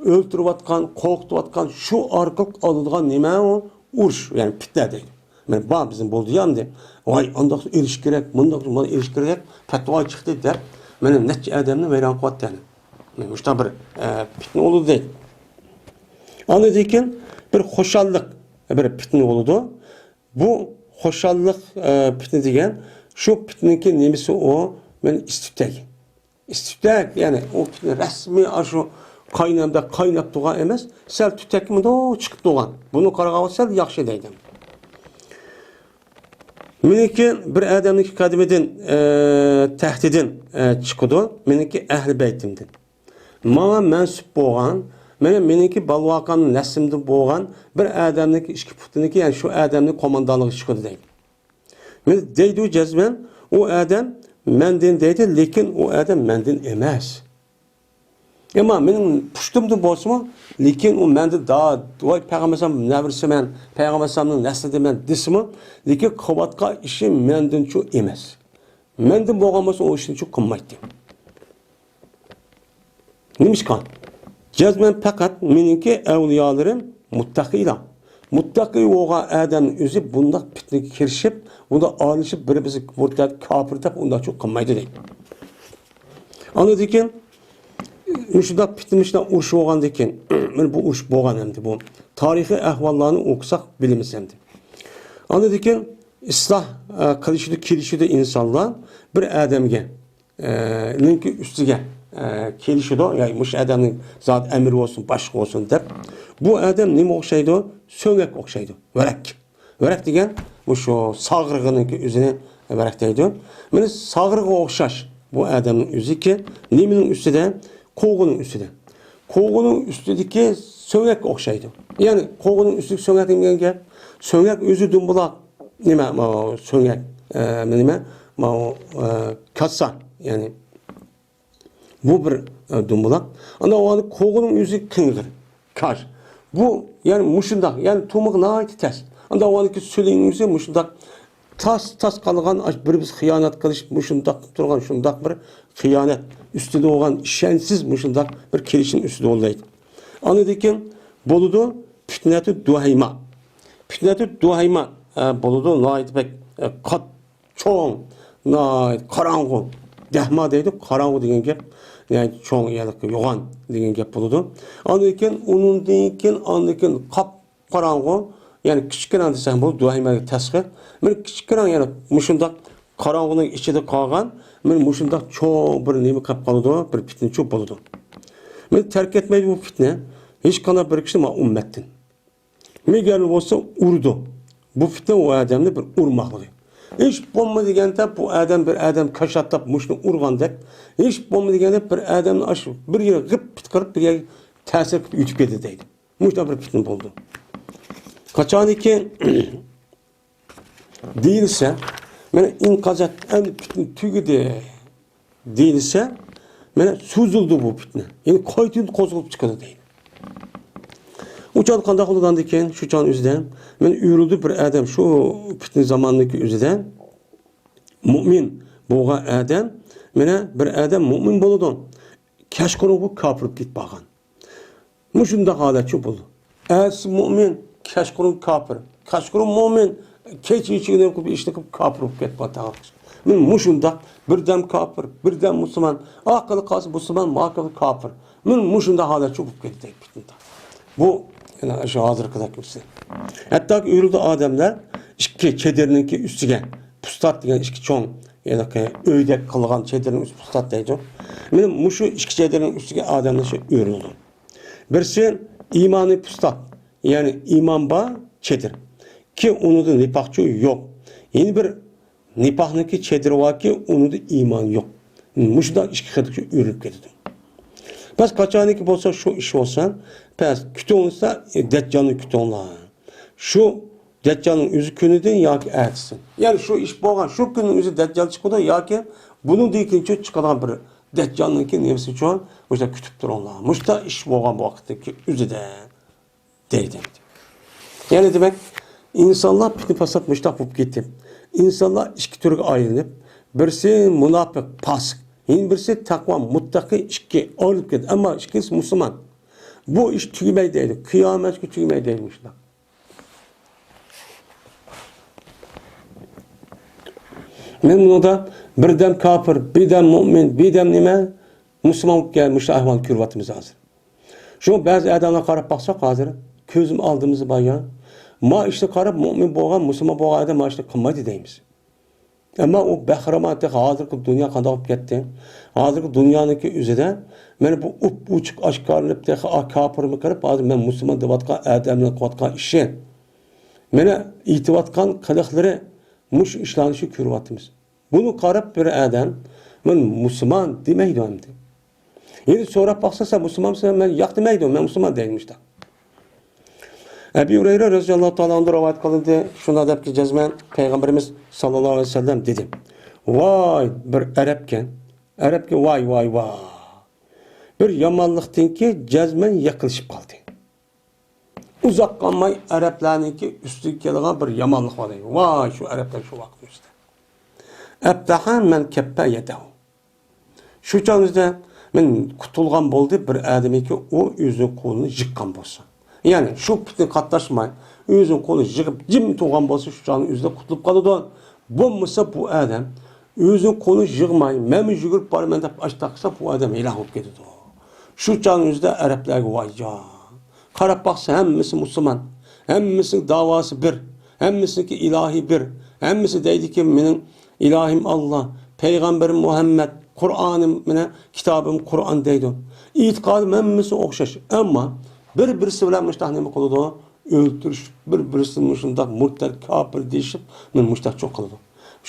ئۆلتۈرۈۋاتقان، قورقۇتۇۋاتقان، شۇ ئارقىلىق ئالىدىغان نېمە ئۇ؟ ئۇرۇش، يەنى پىتنە دەيدۇ. مانا بار بىزنىڭ بولدى يا ئەمدى. ۋاي، ئانداق ئېلىش كېرەك، مۇنداق، مۇنداق ئېلىش كېرەك، پەتىۋا چىقتى دەپ، مانا نەچچە ئادەمنى ۋەيران قىلىۋەتتى يەنى. مانا مۇشۇنداق بىر، ئە، پىتنە بولىدۇ دەيدۇ. ئاندىن كېيىن بىر خۇشاللىق، بىر پىتنە بولىدۇ. بۇ خۇشاللىق، ئە، پىتنە دېگەن، شۇ پىتنىنىڭكى نېمىسى ئۇ؟ مانا ئىس-تۈتەك. ئىس-تۈتەك، يەنى ئۇ پىتنە رەسمىي ئاشۇ قاينامدا قايناپ تۇرغان ئەمەس، سەل تۈتەك مۇنداق چىقىپ تۇرغان. بۇنى قارىغان سەل ياخشى دەيدۇ. مېنىڭكى بىر ئادەمنىڭكى قەدىمىدىن، ئە، تەھتىدىن، ئە، چىقىدۇ. مېنىڭكى ئەھلى بەيتىمدىن. ماڭا مەنسۇپ بولغان، مانا مېنىڭكى بالىۋاقام نەسلىمدىن بولغان بىر ئادەمنىڭكى ئىككى پۇتىنىڭكى، يەنى شۇ ئادەمنىڭ قوماندانلىقىغا چىقىدۇ دەيدۇ. مانا دەيدۇ جەزمەن، ئۇ ئادەم مەندىن دەيدۇ، لېكىن ئۇ ئادەم مەندىن ئەمەس. ئەمما مېنىڭ پۇشتۇمدىن بولسىمۇ، لېكىن ئۇ مەندىن دا-، ۋاي پەيغەمبەر ئەلەيھىسسالام نەۋرىسىمەن، پەيغەمبەر ئەلەيھىسسالامنىڭ نەسلىدىمەن دېسىمۇ، لېكىن قىلىۋاتقان ئىشى مەندىنچۇ ئەمەس. مەندىن بولغان بولسا ئۇ ئىشنىچۇ قىلمايتتى. نېمىشقا؟ جەزمەن پەقەت مېنىڭكى ئەۋلىيالىرىم مۇتتەقىيلا. مۇتتەقىي بولغان ئادەمنىڭ ئۆزى بۇنداق پىتنىگە كىرىشىپ، بۇنداق ئارىلىشىپ، بىر-بىرسىگە مۇرتەت، كاپىر دەپ ئۇنداقچۇ قىلمايدۇ دەيدۇ. ئاندىن كېيىن مۇشۇنداق پىتنە، مۇشۇنداق ئۇرۇش بولغاندىن كېيىن، مانا بۇ ئۇرۇش بولغان ئەمدى بۇ. تارىخىي ئەھۋاللارنى ئوقۇساق بىلىمىز ئەمدى. ئاندىن كېيىن ئىسلاھ، ئە، قىلىشىدۇ، كېلىشىدۇ ئىنسانلار بىر ئادەمگە، ئە، نىڭكى ئۈستىگە، ئە، كېلىشىدۇ، يا مۇشۇ ئادەمنىڭ زادى ئەمىرى بولسۇن، باشلىقى بولسۇن دەپ. بۇ ئادەم نېمە ئوخشايدۇ؟ سۆڭەك ئوخشايدۇ، ۋەرەك. ۋەرەك دېگەن مۇشۇ ساغرىغىنىڭكى ئۆزىنى ۋەرەك دەيدۇ. مانا ساغرىغا ئوخشاش بۇ ئادەمنىڭ ئۆزىكى. نېمىنىڭ ئۈستىدە؟ قوغۇننىڭ ئۈستىدە. قوغۇننىڭ ئۈستىدىكى سۆڭەككە ئوخشايدۇ. يەنى قوغۇننىڭ ئۈستىدىكى سۆڭەك نېمە دېگەن گەپ؟ سۆڭەك ئۆزى دۇمبۇلاق. نېمە، ماۋۇ سۆڭەك، ئە، نېمە، ماۋۇ، ئە، كاسا، يەنى بۇ بىر، ئە، دۇمبۇلاق. ئاندىن ئۇ قوغۇننىڭ ئۆزى قىڭغىر، كاش. بۇ، يەنى مۇشۇنداق، يەنى تۇمىغا ناھايىتى تەس. ئاندىن ئۇ سۆڭەكنىڭ ئۆزى مۇشۇنداق تاس، تاس قالغان، بىر-بىرسىگە خىيانەت قىلىش، مۇشۇنداق تۇرغان، شۇنداق بىر خىيانەت ئۈستىدە بولغان، ئىشەنچسىز مۇشۇنداق بىر كېلىشىم ئۈستىدە بولدى. ئاندىن كېيىن بولىدۇ، پىتنەتۇ دۇھەيما. پىتنەتۇ دۇھەيما، ئە، بولىدۇ، ناھايىتى بەك، ئە، قات-، چوڭ، ناھايىتى قاراڭغۇ. دەھما دەيدۇ، قاراڭغۇ دېگەن گەپ، يەنى چوڭ، يەنى يوغان دېگەن گەپ بولىدۇ. ئاندىن كېيىن، ئۇنىڭدىن كېيىن، ئاندىن كېيىن قاپقاراڭغۇ، يەنى كىچىككىنە دېسەم بولىدۇ، دۇھەيمەگە تەسغىر. مانا كىچىككىنە يەنە مۇشۇنداق قاراڭغۇنىڭ ئىچىدە قالغان، مانا مۇشۇنداق چوڭ بىر نېمە قېلىپ قالىدۇ، بىر پىتنىچۇ بولىدۇ. مانا تەرك ئەتمەيدۇ بۇ پىتنە ھېچقانداق بىر كىشىنى مانا ئۈممەتتىن. مىگەر بولسا ئۇرىدۇ. بۇ پىتنە ئۇ ئادەمنى بىر ئۇرماقلىقى. ھېچ بولما دېگەندە بۇ ئادەم بىر ئادەم كاشاتلاپ مۇشۇنى ئۇرغاندەك، ھېچ بولما دېگەندە بىر ئادەمنى ئاشۇ بىر يەرگە غىپ پىتقىرىپ بىر يەرگە تەسىر قىلىپ ئۆتۈپ كەتتى دەيدۇ. مۇشۇنداق بىر پىتنە بولىدۇ. قاچانكى دېيىلسە، مانا ئىنقازات، ئەمدى پىتنە تۈگىدى دېيىلسە، مانا سوزۇلدى بۇ پىتنە. يەنى قايتىدىن قوزغىلىپ چىقىدۇ دەيدۇ. ئۇ چاغدا قانداق بولىدۇ ئاندىن كېيىن؟ شۇ چاغنىڭ ئۆزىدە، مانا ئۆرۈلدى بىر ئادەم، شۇ پىتنە زامانىدىكى ئۆزىدە مۇئمىن بولغان ئادەم، مانا بىر ئادەم مۇئمىن بولىدۇ. كەچقۇرۇنغۇ كاپىر بولۇپ كېتىپ قالغان. مۇشۇنداق ھالەتچۇ بۇ. ئەتىسى مۇئمىن، كەچقۇرۇن كاپىر. كەچقۇرۇن مۇئمىن، كەچ ئىچىگە نېمە قىلىپ، ئىشنى قىلىپ كاپىر بولۇپ كېتىپ قالدى. مانا مۇشۇنداق بىردەم كاپىر، بىردەم مۇسۇلمان، ئاقىلى قالسا مۇسۇلمان، ماقىلى كاپىر. مانا مۇشۇنداق ھالەتچۇ بولۇپ كەتتى دەيدۇ. بۇ، يەنە شۇ ھازىرقىدەك ئۆسى. ھەتتاكى ئۆرۈلدى ئادەملەر ئىككى چېدىرنىڭكى ئۈستىگە، پۇستات دېگەن ئىككى چوڭ، ھېلىقى ئۆيدەك قىلغان چېدىرنىڭ ئۈستى پۇستات دەيدۇ. مانا مۇشۇ ئىككى چېدىرنىڭ ئۈستىگە ئادەملەر شۇ ئۆرۈلىدۇ. بىرسى ئىمانى پۇستات، يەنى ئىمان بار چېدىر. كى ئۇنىڭدا نىپاقچۇ يوق. يەنە بىر نىپاقنىڭكى چېدىرى باركى، ئۇنىڭدا ئىمان يوق. مۇشۇنداق ئىككى خىلدىكى ئۆرۈلۈپ كېتىدۇ. بەس قاچانكى بولسا شۇ ئىش بولسا، بەس كۈتۈڭلىسا، دەججالنى كۈتۈڭلار. شۇ دەججالنىڭ ئۆزى كۈنىدىن ياكى ئەتىسى. يەنى شۇ ئىش بولغان، شۇ كۈننىڭ ئۆزى دەججال چىقىدۇ ياكى بۇنىڭدىن كېيىن چىقىدىغان بىر دەججالنىڭكى نېمىسى ئۈچۈن مۇشۇنداق كۈتۈپ تۇرۇڭلار. مۇشۇنداق ئىش بولغان ۋاقىتتىكى ئۆزىدە. دەيدۇ. يەنى دېمەك، ئىنسانلار پىتنە پاسات مۇشتاق بولۇپ كېتىپ، ئىنسانلار ئىككى تۈرگە ئايرىلىپ، بىرسى مۇناپىق، پاسىق، يەنە بىرسى تەقۋا، مۇتتەقى، ئىككى ئايرىلىپ كەتتى. ئەمما ئىككىسى مۇسۇلمان. بۇ ئىش تۈگىمەي دەيدۇ. قىيامەتكە تۈگىمەي دەيدۇ مۇشۇنداق. مەن بۇنىڭدا بىردەم كاپىر، بىردەم مۇئمىن، بىردەم نېمە؟ مۇسۇلمان بولۇپ كەل-، مۇشۇ ئەھۋالنى كۆرۈۋاتىمىز ھازىر. شۇڭا بەزى ئادەملەرگە قاراپ باقساق ھازىر، كۆزۈم ئالدىمىزدا بار يا. ما ئىشنى قاراپ، مۇئمىن بولغان، مۇسۇلمان بولغان ئادەم ما ئىشنى قىلمايدۇ دەيمىز. ئەمما ئۇ بەخىرامان تېخى ھازىرقى دۇنيا قانداق بولۇپ كەتتى؟ ھازىرقى دۇنيانىڭكى ئۆزىدە مانا بۇ ئوپئوچۇق ئاشكارىلىنىپ تېخى ئا كاپىرمۇ قىلىپ، ھازىر مەن مۇسۇلمان دەۋاتقان ئادەمنىڭ قىلىۋاتقان ئىشى، مانا ئېيتىۋاتقان قىلىقلىرى، مۇشۇ ئىشلارنى شۇ كۆرۈۋاتىمىز. بۇنى قاراپ بىر ئادەم، مەن مۇسۇلمان دېمەيدۇ ئەمدى. يەنە سوراپ باقسا، سەن مۇسۇلمانمىسەن؟ مەن ياق دېمەيدۇ، مەن مۇسۇلمان دەيدۇ مۇشۇنداق. ئەبى ھۇرەيرە رەزىياللاھۇ تائالا ئەنھۇدىن رىۋايەت قىلىندى، شۇنداق دەپكى جەزمەن پەيغەمبىرىمىز ساللاللاھۇ ئەلەيھى ۋەسەللەم دېدى، ۋاي بىر ئەرەبكەن، ئەرەبكە ۋاي، ۋاي، ۋاي. بىر يامانلىقتىنكى جەزمەن يېقىلىشىپ قالدى. ئۇزاق قالماي ئەرەبلەرنىڭكى ئۈستىگە كېلىدىغان بىر يامانلىق بار دەيدۇ. ۋاي، شۇ ئەرەبلەر شۇ ۋاقىتنىڭ ئۆزىدە. ئەپلەھە مەن كەپپە يەدەھۇ. شۇ چاغنىڭ ئۆزىدە مەن قۇتۇلغان بولدى بىر ئادەمكى ئۇ ئۆزىنىڭ قولىنى يىغقان بولسا. يەنى شۇ پىتنە قاتناشماي، ئۆزىنىڭ قولىنى يىغىپ جىم تۇرغان بولسا، شۇ چاغنىڭ ئۆزىدە قۇتۇلۇپ قالىدۇ. بولمىسا بۇ ئادەم ئۆزىنىڭ قولىنى يىغماي، مەنمۇ يۈگۈرۈپ بارىمەن دەپ ئاشتاق قىلسا، بۇ ئادەم ھالاك بولۇپ كېتىدۇ. شۇ چاغنىڭ ئۆزىدە ئەرەبلەرگە ۋاي جان. قاراپ باقسا، ھەممىسى مۇسۇلمان. ھەممىسىنىڭ داۋاسى بىر. ھەممىسىنىڭكى ئىلاھى بىر. ھەممىسى دەيدىكى، مېنىڭ ئىلاھىم ئاللا، پەيغەمبىرىم مۇھەممەد، قۇرئانىم، مانا، كىتابىم قۇرئان دەيدۇ. ئېتىقادىم ھەممىسى ئوخشاش. ئەمما بىر-بىرسى بىلەن مۇشۇنداق نېمە قىلىدۇ؟ ئۆلتۈرۈشۈپ، بىر-بىرسىنى مۇشۇنداق مۇرتەت، كاپىر دېيىشىپ، مانا مۇشۇنداق چوڭ قىلىدۇ.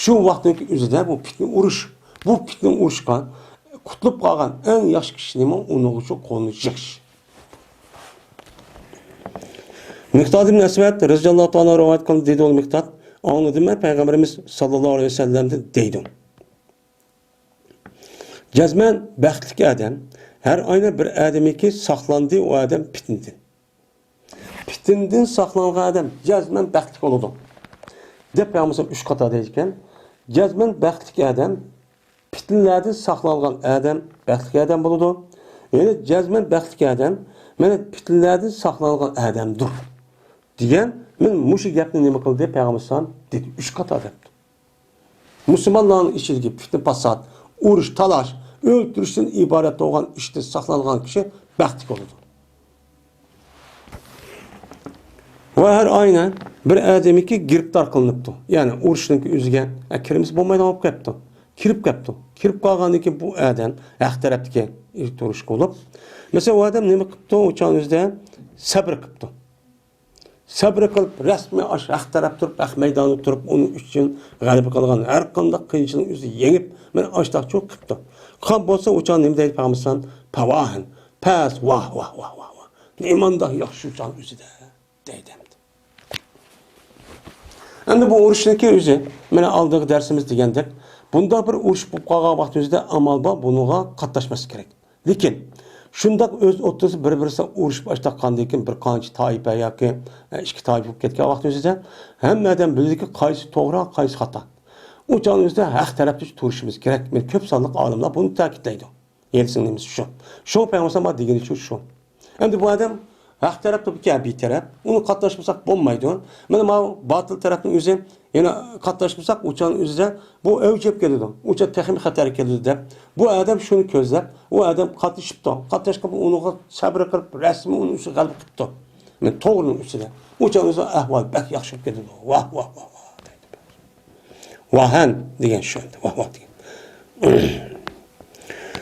شۇ ۋاقىتنىڭكى ئۆزىدە بۇ پىتنە ئۇرۇش. بۇ پىتنە ئۇرۇشقا قۇتۇلۇپ قالغان ئەڭ ياخشى كىشى نېمە؟ ئۇنىڭغىچۇ قولىنى يىغىش. مىقداد ئىبن ئەسۋەد رەزىياللاھۇ تائالا رىۋايەت قىلدى، دېدى ئۇ مىقداد، ئاڭلىدىم مەن پەيغەمبىرىمىز ساللاللاھۇ ئەلەيھى ۋەسەللەمدىن دەيدۇ. جەزمەن بەختلىك ئادەم، ھەر ئايدا بىر ئادەمكى ساقلاندى ئۇ ئادەم پىتنىدىن. پىتنىدىن ساقلانغان ئادەم جەزمەن بەختلىك بولىدۇ، دەپ پەيغەمبەر ئۈچ قاتار دەيدىكەن. جەزمەن بەختلىك ئادەم پىتنىلەردىن ساقلانغان ئادەم بەختلىك ئادەم بولىدۇ. يەنى جەزمەن بەختلىك ئادەم مانا پىتنىلەردىن ساقلانغان ئادەمدۇر. دېگەن، مەن مۇشۇ گەپنى نېمە قىلدى پەيغەمبەر ئەلەيھىسسالام دېدى، ئۈچ قاتار دەپتۇ. مۇسۇلمانلارنىڭ ئىچىدىكى پىتنە-پاسات، ئۇرۇش-تالاش، ئۆلتۈرۈشتىن ئىبارەت بولغان ئىشتىن ساقلانغان كىشى بەختلىك بولىدۇ. ۋە ھەر ئاينى بىر ئادەمكى گىرىپتار قىلىنىپتۇ. يەنى ئۇرۇشنىڭكى ئۆزىگە، ئە، كىرمىسە بولمايدىغان بولۇپ كەپتۇ. كىرىپ كەپتۇ. كىرىپ قالغاندىن كېيىن بۇ ئادەم ھەق تەرەپتىكى تۇرۇش بولۇپ، مەسىلەن، ئۇ ئادەم نېمە قىپتۇ؟ ئۇ چاغنىڭ ئۆزىدە سەبرى قىپتۇ. سەبرى قىلىپ، رەسمىي ئاش ھەق تەرەپ تۇرۇپ، ھەق مەيدانىدا تۇرۇپ، ئۇنىڭ ئۈچۈن غەلىبە قىلغان ھەر قانداق قىيىنچىلىقنى ئۆزى يېڭىپ، مانا ئاشتاق چوق قىپتۇ. قان بولسا، ئۇ چاغ نېمە دەيدۇ پەيغەمبەر ئەلەيھىسسالام؟ پاۋاھىن، پەس، ۋاھ، ۋاھ، ۋاھ، ۋاھ، ۋاھ. نېمانداق ياخشى شۇ چاغ ئۆزىدە، دەيدۇ ئەمدى. ئەمدى بۇ ئۇرۇشنىڭكى ئۆزى، مانا ئالدىنقى دەرسىمىز دېگەندەك، بۇنداق بىر ئۇرۇش بولۇپ قالغان ۋاقتىمىزدا ئامال بار، بۇنىڭغا قاتناشماسلىق كېرەك. لېكىن شۇنداق ئۆز ئوتتۇرىسىدا بىر-بىرسىگە ئۇرۇشۇپ ئاشتاققاندىن كېيىن بىر قانچە تائىپە ياكى ئىككى تائىپە بولۇپ كەتكەن ۋاقتىمىزدا ھەممە ئادەم بىلىدۇكى، قايسى توغرا، قايسى خاتا. ئۇ چاغنىڭ ئۆزىدە ھەق تەرەپتە تۇرۇشىمىز كېرەك. مانا كۆپ سانلىق ئالىملار بۇنى تەكىتلەيدۇ. يەنىسىنىڭ نېمىسى شۇ. شۇ پەيغەمبەر ئەلەيھىسسالام دېگىنىچۇ شۇ. ئەمدى بۇ ئادەم ھەق تەرەپتە بىكەن بىتەرەپ. ئۇنى قاتناشمىساق بولمايدۇ. مانا ماۋۇ باتىل تەرەپنىڭ ئۆزى يەنە قاتناشمىساق، ئۇ چاغنىڭ ئۆزىدە بۇ ئەۋج ئېلىپ كېلىدۇ. ئۇ چاغ تېخىمۇ خەتەر كېلىدۇ دەپ، بۇ ئادەم شۇنى كۆزلەپ، ئۇ ئادەم قاتنىشىپتۇ. قاتناشقان ئۇنىڭغا سەبرى قىلىپ، رەسمىي ئۇنىڭ ئۈستىگە غەلىبە قىپتۇ. مانا توغرىنىڭ ئۈستىدە. ئۇ چاغنىڭ ئۆزىدە ئەھۋال بەك ياخشى بولۇپ كېتىدۇ. ۋاھ، ۋاھ، ۋاھ، ۋاھ دەيدۇ. ۋاھەن دېگەن شۇ ئەمدى. ۋاھ، ۋاھ دېگەن.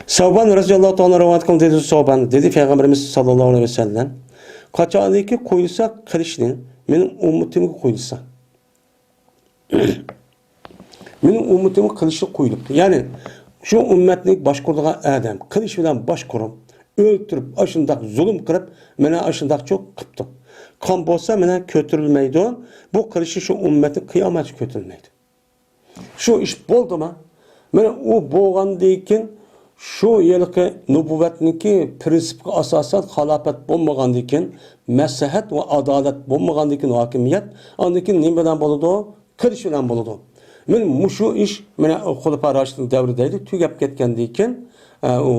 سەۋبان رەزىياللاھۇ تائالا رىۋايەت قىلدى دېدى سەۋبان. دېدى پەيغەمبىرىمىز ساللاللاھۇ ئەلەيھى ۋەسەللەم، قاچانكى قويۇلسا قىلىچنى مېنىڭ ئۈممىتىمگە قويۇلسا. مېنىڭ ئۈممىتىمگە قىلىچ قويۇلۇپتۇ. يەنى شۇ ئۈممەتنى باشقۇرىدىغان ئادەم قىلىچ بىلەن باشقۇرۇپ، ئۆلتۈرۈپ، ئاشۇنداق زۇلۇم قىلىپ، مانا ئاشۇنداق چوق قىپتۇ. قان بولسا مانا كۆتۈرۈلمەيدۇ. بۇ قىلىچ شۇ ئۈممەتنى قىيامەتكىچە كۆتۈرۈلمەيدۇ. شۇ ئىش بولدىمۇ؟ مانا ئۇ بولغاندىن كېيىن شۇ ھېلىقى نۇبۇۋۋەتنىڭكى پىرىنسىپىغا ئاساسەن خالاپەت بولمىغاندىن كېيىن، مەسلىھەت ۋە ئادالەت بولمىغاندىن كېيىن ھاكىمىيەت، ئاندىن كېيىن نېمە بىلەن بولىدۇ؟ قىلىچ بىلەن بولىدۇ. مانا مۇشۇ ئىش، مانا خۇلەپا راشىدىن دەۋرى دەيدۇ، تۈگەپ كەتكەندىن كېيىن، ئە، ئۇ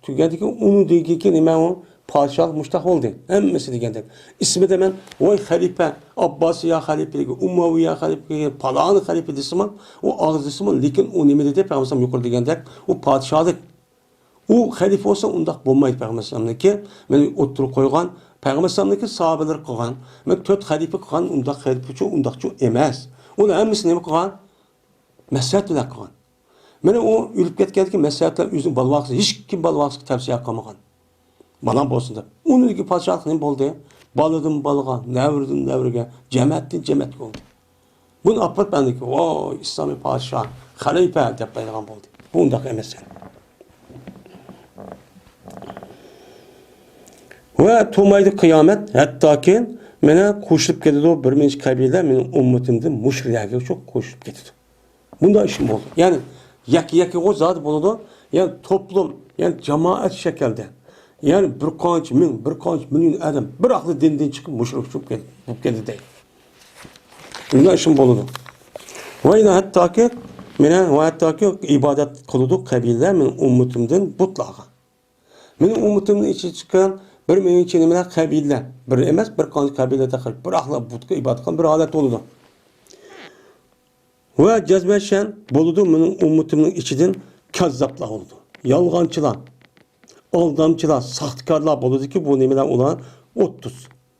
تۈگەندىن كېيىن ئۇنىڭدىن كېيىن نېمە ئۇ؟ پادىشاھلىق مۇشتاق بولدى. ھەممىسى دېگەندەك. ئىسمىدە مەن، ۋاي خەلىپە، ئابباسىيە خەلىپىلىكى، ئۇمەۋىيە خەلىپىلىكى، پالانى خەلىپە دېسىمۇ، ئۇ ئاغزى دېسىمۇ، لېكىن ئۇ نېمە دېدى؟ پەيغەمبەر يۇقىرىدا دېگەندەك، ئۇ پادىشاھلىق. ئۇ خەلىپە بولسا ئۇنداق بولمايدۇ پەيغەمبەر ئەلەيھىسسالامنىڭكى. مەن ئوتتۇرىغا قويغان، پەيغەمبەر ئەلەيھىسسالامنىڭكى ساھابىلىرى قىلغان، مەن تۆت خەلىپە قىلغان، ئۇنداق خەلىپىچۇ، ئۇنداقچۇ ئەمەس. ئۇلار ھەممىسى نېمە قىلغان؟ مەسلىھەت بىلەن قىلغان. مانا ئۇ ئۆلۈپ كەتكەندىن كېيىن مەسلىھەتلەر ئۆزىنىڭ بالىۋاقىسىغا، ھېچكىم بالىۋاقىسىغا تەۋسىيە قىلمىغان. بالام بولسۇن دەپ. ئۇنىڭدىكى پادىشاھلىق نېمە بولدى؟ بالىدىن بالىغا، نەۋرىدىن نەۋرىگە، جەمەتتىن جەمەتكە بولدى. بۇنى ئاپىرىپ ئەندىكى، ۋاي، ئىسلامىي پادىشاھ، خەلىپە دەپ بەرگەن بولدى. بۇ ئۇنداق ئەمەس يەنى. ۋە تۇرمايدۇ قىيامەت، ھەتتاكى مانا قوشۇلۇپ كېتىدۇ بىر نەچچە قەبىلە مېنىڭ ئۈممىتىمدىن مۇشرىكلارغىچۇ قوشۇلۇپ كېتىدۇ. بۇنداق ئىشمۇ بولىدۇ. يەنى يەككە-يەككە زادى بولىدۇ. يەنى توپلۇم، يەنى جامائەت شەكلىدە. يەنى بىر قانچە مىڭ، بىر قانچە مىليون ئادەم بىر ئاقلا دىندىن چىقىپ مۇشرىك بولۇپ كەت-، بولۇپ كەتتى دەيدۇ. بۇنداق ئىشمۇ بولىدۇ. ۋە يەنە ھەتتاكى، مانا ۋە ھەتتاكى ئىبادەت قىلىدۇ قەبىلە مېنىڭ ئۈممىتىمدىن بۇتلارغا. مېنىڭ ئۈممىتىمنىڭ ئىچىدىن چىققان بىر مىڭ چىنى بىلەن قەبىلە، بىر ئەمەس، بىر قانچە قەبىلە تەخەر بىر ئاقلا بۇتقا ئىبادەت قىلغان بىر ھالەت بولىدۇ. ۋە جەزمەن شەن بولىدۇ، مېنىڭ ئۈممىتىمنىڭ ئىچىدىن كەززاپلار بولىدۇ. يالغانچىلار، ئالدامچىلار، ساختىكارلار بولىدۇكى، بۇ نېمىلەر ئۇلار ئوتتۇز.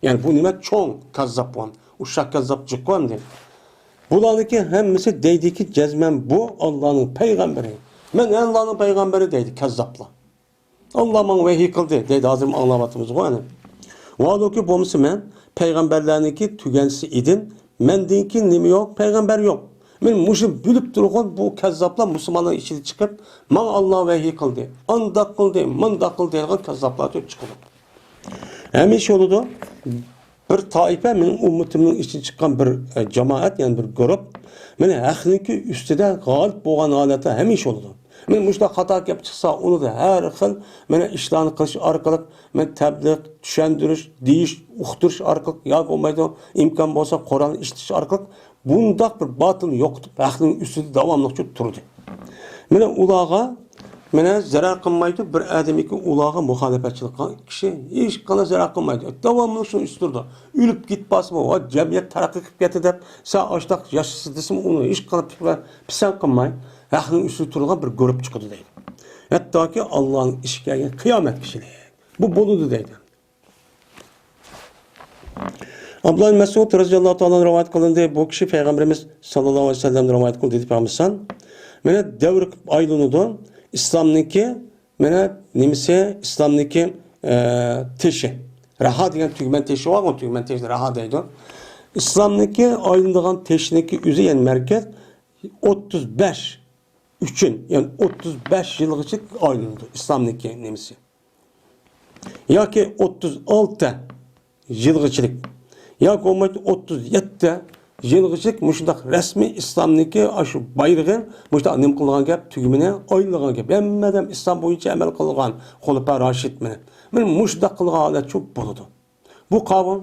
يەنى بۇ نېمە چوڭ كەززاپ بولغان. ئۇششاق كەززاپ جىققۇ ئەمدى. بۇلارنىڭكى ھەممىسى دەيدىكى، جەزمەن بۇ ئاللانىڭ پەيغەمبىرى. مەن ئاللانىڭ پەيغەمبىرى دەيدۇ كەززاپلار. ئاللا ماڭا ۋەھىي قىلدى دەيدۇ، ھازىر ئاڭلاۋاتىمىزغۇ ئەنە. ۋالۇكى بولمىسا مەن پەيغەمبەرلەرنىڭكى تۈگەنچىسى ئىدىم، مەندىن كېيىن نېمە يوق؟ پەيغەمبەر يوق. مەن مۇشۇ بىلىپ تۇرغان بۇ كەززاپلار مۇسۇلمانلار ئىچىدە چىقىپ، ماڭا ئاللا ۋەھىي قىلدى، ئانداق قىلدى، مۇنداق قىلدى دەيدىغان كەززاپلار چىقىدۇ. ھەمىشە بولىدۇ. بىر تائىپە مېنىڭ ئۈممىتىمنىڭ ئىچىدىن چىققان بىر، ئە، جامائەت، يەنى بىر گۇرۇپ، مانا ھەقنىڭكى ئۈستىدە غالىب بولغان ھالەتتە ھەمىشە بولىدۇ. مانا مۇشۇنداق خاتا گەپ چىقسا، ئۇنى ھەر خىل، مانا، ئىشلارنى قىلىش ئارقىلىق، مانا، تەبلىغ، چۈشەندۈرۈش، دېيىش، ئۇقتۇرۇش ئارقىلىق ياكى بولمايدۇ، ئىمكان بولسا قورالنى ئىشلىتىش ئارقىلىق بۇنداق بىر باتىلنى يوقىتىپ، ھەقنىڭ ئۈستىدە داۋاملىق تۇردى. مانا ئۇلارغا مانا زەرەر قىلمايدۇ، بىر ئادەمگە ئۇلارغا مۇخالىپەتچىلىك قىلغان كىشى ھېچقانداق زەرەر قىلمايدۇ. داۋاملىق شۇنى ئۈستۈرىدۇ. ئۆلۈپ كېتىپ قالسىمۇ، ۋاي، جەمئىيەت تەرەققىي قىلىپ كەتتى دەپ، سەن ئاشتاق ياشىسا دېسىمۇ، ئۇنى ھېچقانداق پىسەنت قىلماي، ھەقنىڭ ئۈستىدە تۇرىدىغان بىر گۇرۇپ چىقىدۇ دەيدۇ. ھەتتاكى ئاللانىڭ ئىشى كەلگەن قىيامەت كىشىلىك. بۇ بولىدۇ دەيدۇ. ئابدۇللا ئىبن مەسئۇد رەزىياللاھۇ تائالا ئەنھۇ رىۋايەت قىلىندى. بۇ كىشى پەيغەمبىرىمىز ساللاللاھۇ ئەلەيھى ۋەسەللەمدىن رىۋايەت قىلدى، دېدى پەيغەمبىرىمىز، مانا دەۋر ئايلىنىدۇ. ئىسلامنىڭكى، مانا نېمىسى، ئىسلامنىڭكى، ئە، تېشى. رەھا دېگەن تۈگمەن تېشى بارغۇ، تۈگمەن تېشىنى رەھا دەيدۇ. ئىسلامنىڭكى ئايلىنىدىغان تېشىنىڭكى ئۆزى، يەنى مەركەز ئوتتۇز بەش ئۈچۈن، يەنى ئوتتۇز بەش يىلغىچە ئايلىنىدۇ ئىسلامنىڭكى نېمىسى. ياكى ئوتتۇز ئالتە يىلغىچىلىك، ياكى بولمىسا ئوتتۇز يەتتە يىلغىچىلىك مۇشۇنداق رەسمىي ئىسلامنىڭكى ئاشۇ بايرىقى مۇشۇنداق نېمە قىلىدىغان گەپ، تۈگمىنى ئايلىنىدىغان گەپ. ھەممە ئادەم ئىسلام بويىچە ئەمەل قىلغان خۇلەپا راشىد مېنى. مانا مۇشۇنداق قىلغان ھالەت شۇ بولىدۇ. بۇ قاۋۇل،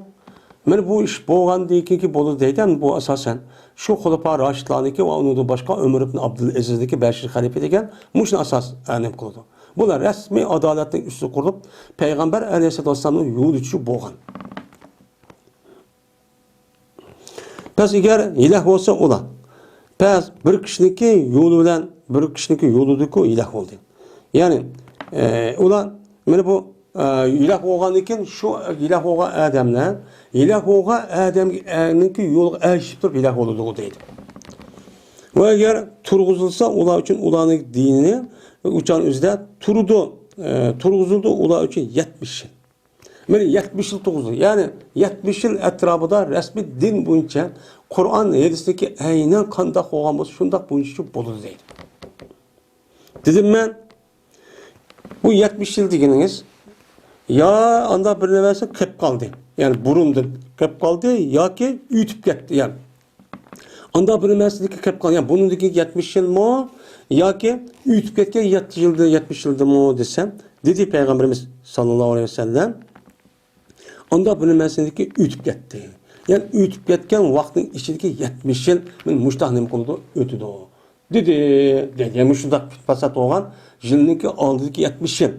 مانا بۇ ئىش بولغاندىن كېيىنكى بولىدۇ دەيدۇ. بۇ ئاساسەن شۇ خۇلەپا راشىدلارنىڭكى ۋە ئۇنىڭدىن باشقا ئۆمەر ئىبن ئابدۇلئەزىزنىڭكى بەشىنچى خەلىپە دېگەن مۇشۇنى ئاساس، ئە، نېمە قىلىدۇ. بۇلار رەسمىي ئادالەتنىڭ ئۈستىدە قۇرۇلۇپ، پەيغەمبەر ئەلەيھىسسالاتۇ ۋەسسالامنىڭ يولىچى بولغان. پەس ئەگەر ھىلاك بولسا ئۇلار، پەس بىر كىشىنىڭكى يولى بىلەن بىر كىشىنىڭكى يولىدىكۇ ھىلاك بولدى. يەنى، ئە، ئۇلار مانا بۇ، ئە، ھىلاك بولغاندىن كېيىن شۇ ھىلاك بولغان ئادەملەر ھىلاك بولغان ئادەمنىڭكى يولىغا ئەگىشىپ تۇرۇپ ھىلاك بولىدۇ دەيدۇ. ۋە ئەگەر تۇرغۇزۇلسا ئۇلار ئۈچۈن ئۇلارنىڭ دىنى ئۇچان ئۆزىدە تۇرىدۇ، ئە، تۇرغۇزۇلدى ئۇلار ئۈچۈن يەتمىش يىل. مانا يەتمىش يىل تۇرغۇزدى. يەنى يەتمىش يىل ئەتراپىدا رەسمىي دىن بويىچە قۇرئان، ھەدىستىكى ئەينەن قانداق بولغان بولسا، شۇنداق بويىچە بولىدۇ دەيدۇ. دېدىم مەن، بۇ يەتمىش يىل دېگىنىڭىز يا ئاندا بىر نەرسە قېلىپ قالدى، يەنى بۇرۇندىن قېلىپ قالدى ياكى ئۆتۈپ كەتتى، يەنى ئاندا بىر نەرسىدىكى قېلىپ قالغان، يەنى بۇنىڭدىكى يەتمىش يىلمۇ ياكى ئۆتۈپ كەتكەن يەتتە يىلدا، يەتمىش يىلدىمۇ دېسەم، دېدى پەيغەمبىرىمىز ساللاللاھۇ ئەلەيھى ۋەسەللەم، ئاندا بىر نەرسىدىكى ئۆتۈپ كەتتى. يەنى ئۆتۈپ كەتكەن ۋاقىتنىڭ ئىچىدىكى يەتمىش يىل مانا مۇشۇنداق نېمە قىلىدۇ، ئۆتىدۇ. دېدى، دېدى. يەنى مۇشۇنداق پاسات بولغان يىلنىڭكى ئالدىدىكى يەتمىش يىل.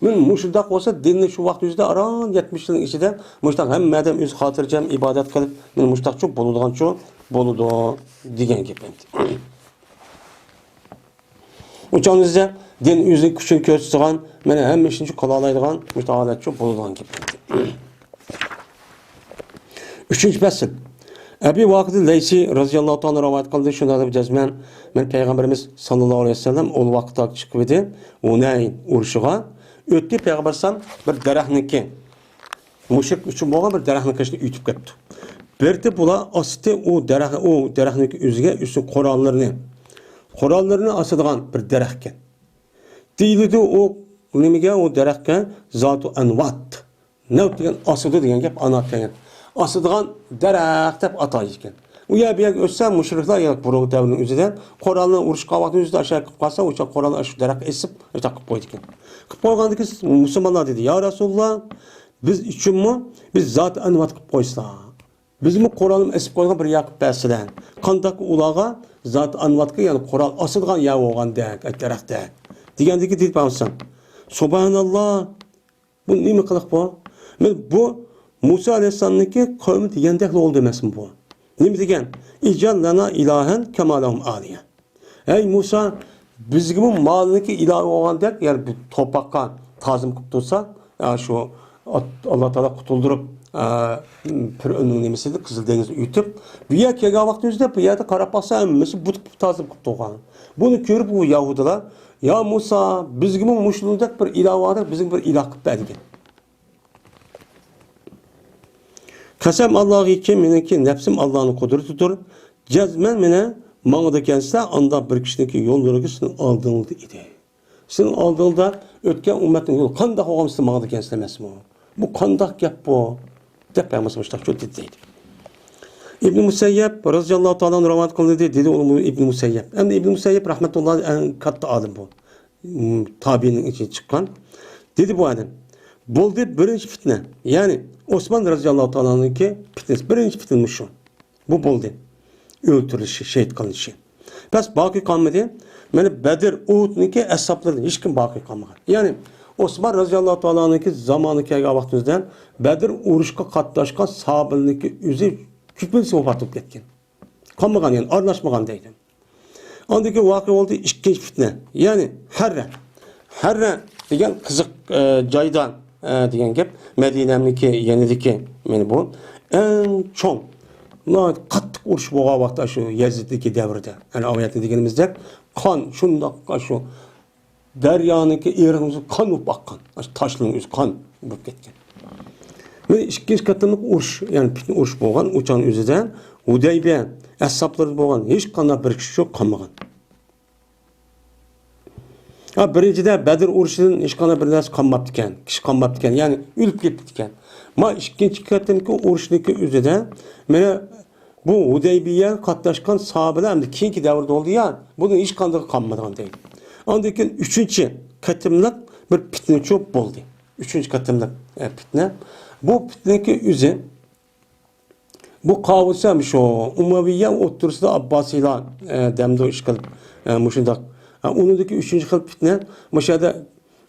مانا مۇشۇنداق بولسا، دىننى شۇ ۋاقىت ئۆزىدە ئاران يەتمىش يىلنىڭ ئىچىدە مۇشۇنداق ھەممە ئادەم ئۆزى خاتىرجەم ئىبادەت قىلىپ، مانا مۇشۇنداقچۇ بولىدىغانچۇ بولىدۇ دېگەن گەپ ئەمدى. ئۇچان ئۆزىدە دىن ئۆزىنىڭ كۈچىنى كۆرسىتىدىغان، مانا ھەممە ئىشنى قىلالايدىغان مۇشۇنداق ھالەتچۇ بولىدىغان گەپ ئەمدى. ئۈچىنچى پەسىل. ئەبى ۋاقىد لەيسى رەزىياللاھۇ تائالا رىۋايەت قىلدى، شۇنداق دەپ جەزمەن، مەن پەيغەمبىرىمىز ساللاللاھۇ ئەلەيھى ۋەسەللەم ئۇ ۋاقىتتا چىقىپ ئىدى، ھۇنەين ئۇرۇشىغا ئۆتتى. پەيغەمبەر ئەلەيھىسسالام بىر دەرەخنىڭكى، مۇشرىك ئۈچۈن بولغان بىر دەرەخنىڭ قېشىدىن ئۆتۈپ كەپتۇ. بىردە بۇلار ئاستى ئۇ دەرەخ، ئۇ دەرەخنىڭكى ئۆزىگە ئۈستىگە قوراللىرىنى، قوراللىرىنى ئاسىدىغان بىر دەرەخكەن. دېيىلىدۇ ئۇ نېمىگە، ئۇ دەرەخكە زاتۇ ئەنۋات. نەۋت دېگەن ئاسىدۇ دېگەن گەپ، ئانات دېگەن. ئاسىدىغان دەرەخ دەپ ئاتايدىكەن. ئۇ يەر بۇ يەرگە ئۆتسە، مۇشرىكلار يا بۇرۇنقى دەۋرنىڭ ئۆزىدە قورالنى ئۇرۇشقا ۋاقتى ئۆزىدە ئاشۇ قىلىپ قالسا، ئۇ قورالنى ئاشۇ دەرەخكە ئېسىپ، ئاشۇ قىلىپ قويىدىكەن. قىلىپ قويغاندىن كېيىن مۇسۇلمانلار دېدى، يا رەسۇلۇللا، بىز ئۈچۈنمۇ، بىز زاتۇ ئەنۋات قىلىپ قويسا، بىزمۇ قورالنى ئېسىپ قويغان بىر ياقۇپ بەرسىلە. قانداق ئۇلارغا زاتۇ ئەنۋاتقا، يەنى قورال ئاسىدىغان يەر بولغاندەك، دەرەختەك. دېگەندىكى دېدى پەيغەمبەر، سۇبھاناللا، بۇ نېمە قىلىق بۇ؟ مەن بۇ مۇسا ئەلەيھىسسالامنىڭكى قەۋمى دېگەندەكلا بولدى ئەمەسمۇ بۇ؟ نېمە دېگەن؟ ئىجئەل لەنا ئىلاھەن كەما لەھۇم ئالىھە. ئەي مۇسا، بىزگىمۇ مالىنىڭكى ئىلاھى بولغاندەك، يەنى بۇ توپاققا تازىم قىلىپ تۇرسا، يا شۇ ئات-، ئاللا تائالا قۇتۇلدۇرۇپ، ئە، پىرئۆننىڭ نېمىسىدىن قىزىل دېڭىزنى ئۆتۈپ، بۇ يەرگە كەلگەن ۋاقتىمىزدا بۇ يەردە قاراپ باقسا، ھەممىسى بۇت قىلىپ تازىم قىلىپ تۇرغان. بۇنى كۆرۈپ، ئۇ يەھۇدىيلار، يا مۇسا، بىزگىمۇ مۇشۇنىڭدەك بىر ئىلاھ بار، بىزگە بىر ئىلاھ قىلىپ بەر دېگەن. قەسەم ئاللاغىكى، مېنىڭكى نەپسىم ئاللانىڭ قۇدرىتىدۇر. جەزمەن مېنى ماڭىدىكەنسىلەر، ئاندا بىر كىشىنىڭكى يوللىرىغا سېنىڭ ئالدىڭدا ئىدى. سېنىڭ ئالدىڭدا ئۆتكەن ئۈممەتنىڭ يولى قانداق بولغان، سىز ماڭىدىكەنسىلەر ئەمەسمۇ؟ بۇ قانداق گەپ بۇ؟ دەپ پەيغەمبەر مۇشۇنداق دېدى دەيدۇ. ئىبن مۇسەييەب رەزىياللاھۇ تائالا ئەنھۇ رىۋايەت قىلىندى، دېدى ئۇ ئىبن مۇسەييەب. ئەمدى ئىبن مۇسەييەب رەھمەتۇللاھى ئەڭ كاتتا ئالىم بۇ. م، تابىئىنىڭ ئىچىدىن چىققان. دېدى بۇ ئادەم، بولدى بىرىنچى پىتنە، يەنى ئوسمان رەزىياللاھۇ تائالانىڭكى پىتنىسى، بىرىنچى پىتنە مۇشۇ. بۇ بولدى. ئۆلتۈرۈلۈشى، شېھىت قىلىنىشى. بەس، باقىي قالمىدى. مانا بەدر، ئۇھۇدنىڭكى ئەسھابلىرىدىن ھېچكىم باقىي قالمىغان. يەنى ئوسمان رەزىياللاھۇ تائالا ئانھۇنىڭكى زامانىغا كەلگەن ۋاقتىمىزدا بەدر ئۇرۇشقا قاتناشقان ساھابىلەرنىڭكى ئۆزى كۆپىنچىسى ۋاپات بولۇپ كەتكەن. قالمىغان، يەنى ئارىلاشمىغان دەيدۇ. ئاندىن كېيىن ۋەقە بولدى ئىككىنچى پىتنە، يەنى ھەررە. ھەررە دېگەن قىزىق، ئە، جايدا، ئە، دېگەن گەپ. مەدىنەنىڭكى يېنىدىكى، مانا بۇ ئەڭ چوڭ، ناھايىتى قاتتىق ئۇرۇش بولغان ۋاقىت شۇ يەزىدتىكى دەۋردە. يەنى ئايەتتە دېگىنىمىزدەك، قان شۇنداق شۇ دەريانىڭكى ئېرىقىنىڭ قان بولۇپ ئاققان. ئاشۇ تاشلىرىنىڭ ئۆزى قان بولۇپ كەتكەن. مانا ئىككىنچى قېتىملىق ئۇرۇش، يەنى پىتنە ئۇرۇش بولغان ئۇچان ئۆزىدە، ھۇدەيبىيە ئەسھابلىرىدا بولغان ھېچقانداق بىر كىشى شۇ قالمىغان. ھا، بىرىنچىدە، بەدر ئۇرۇشىدىن ھېچقانداق بىر نەرسە قالماپتىكەن، كىشى قالماپتىكەن، يەنى ئۆلۈپ كېتىپتىكەن. ما ئىككىنچى قېتىمقى ئۇرۇشنىڭكى ئۆزىدە، مانا بۇ ھۇدەيبىيە قاتناشقان ساھابىلەر ئەمدى كېيىنكى دەۋردە بولدى يا، بۇنىڭ ھېچقاندىقى قالمىغان دەيدۇ. ئاندىن كېيىن ئۈچىنچى قېتىملىق بىر پىتنە چوپ بولدى. ئۈچىنچى قېتىملىق، ئە، پىتنە. بۇ پىتنىنىڭكى ئۆزى، بۇ قاۋۇسى ھەم شۇ ئۇمەۋىيە ئوتتۇرىسىدا ئابباسىيلار، ئە، دەمدۇ ئىش قىلىپ، ئە، مۇشۇنداق. ئە، ئۇنىڭدىكى ئۈچىنچى خىل پىتنە، مۇشۇ يەردە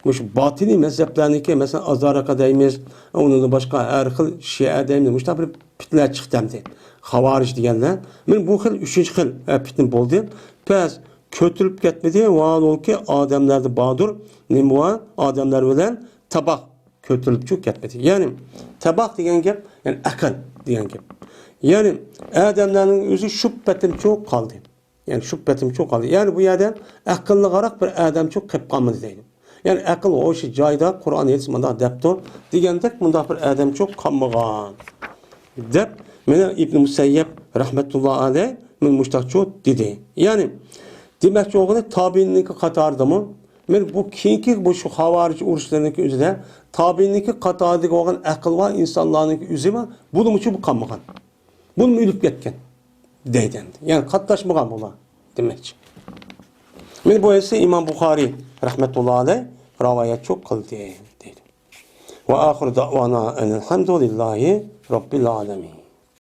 مۇشۇ باتىنىي مەزھەپلەرنىڭكى، مەسىلەن، ئازارىقا دەيمىز، ئۇنىڭدىن باشقا ھەر خىل شىئە دەيمىز، مۇشۇنداق بىر پىتنىلەر چىقتى ئەمدى. خاۋارىج دېگەنلەر. مانا بۇ خىل ئۈچىنچى خىل، ئە، پىتنە بولدى. پەس كۆتۈرۈلۈپ كەتمىدى، ۋاھالۇكى ئادەملەردە باردۇر. نېمە بار؟ ئادەملەر بىلەن تاباق كۆتۈرۈلۈپچۇ كەتمىدى. يەنى تاباق دېگەن گەپ، يەنى ئەقىل دېگەن گەپ. يەنى ئادەملەرنىڭ ئۆزى شۇ پېتىمچۇ قالدى. يەنى شۇ پېتىمچۇ قالدى. يەنى بۇ يەردە ئەقىللىقراق بىر ئادەمچۇ قېلىپ قالمىدى دەيدۇ. يەنى ئەقىل ھوشى جايىدا، قۇرئان ھەدىس مۇنداق دەپتۇ دېگەندەك مۇنداق بىر ئادەمچۇ قالمىغان دەپ، مانا ئىبن مۇسەييەب رەھمەتۇللا ئەلەيھ مانا مۇشتاقچۇ دېدى. يەنى دېمەكچى بولغىنى تابىئىننىڭكى قاتارىدىمۇ، مانا بۇ كېيىنكى بۇ شۇ خاۋارىج ئۇرۇشلىرىنىڭكى ئۆزىدە تابىئىننىڭكى قاتارىدىكى بولغان ئەقىل بار ئىنسانلارنىڭكى ئۆزى بار، بۇنىمۇچۇ بۇ قالمىغان. بۇنىمۇ ئۆلۈپ كەتكەن دەيدۇ ئەمدى. يەنى قاتناشمىغان بۇلار دېمەكچى. مانا بۇ ھەدىسنى ئىمام بۇخارىي رەھمەتۇللا ئەلەيھ رىۋايەتچۇ قىلدى دەيدۇ. ۋە ئاخىرۇ دەئۋانا ئەنىل ھەمدۇلىللاھى رەببىل ئالەمىن.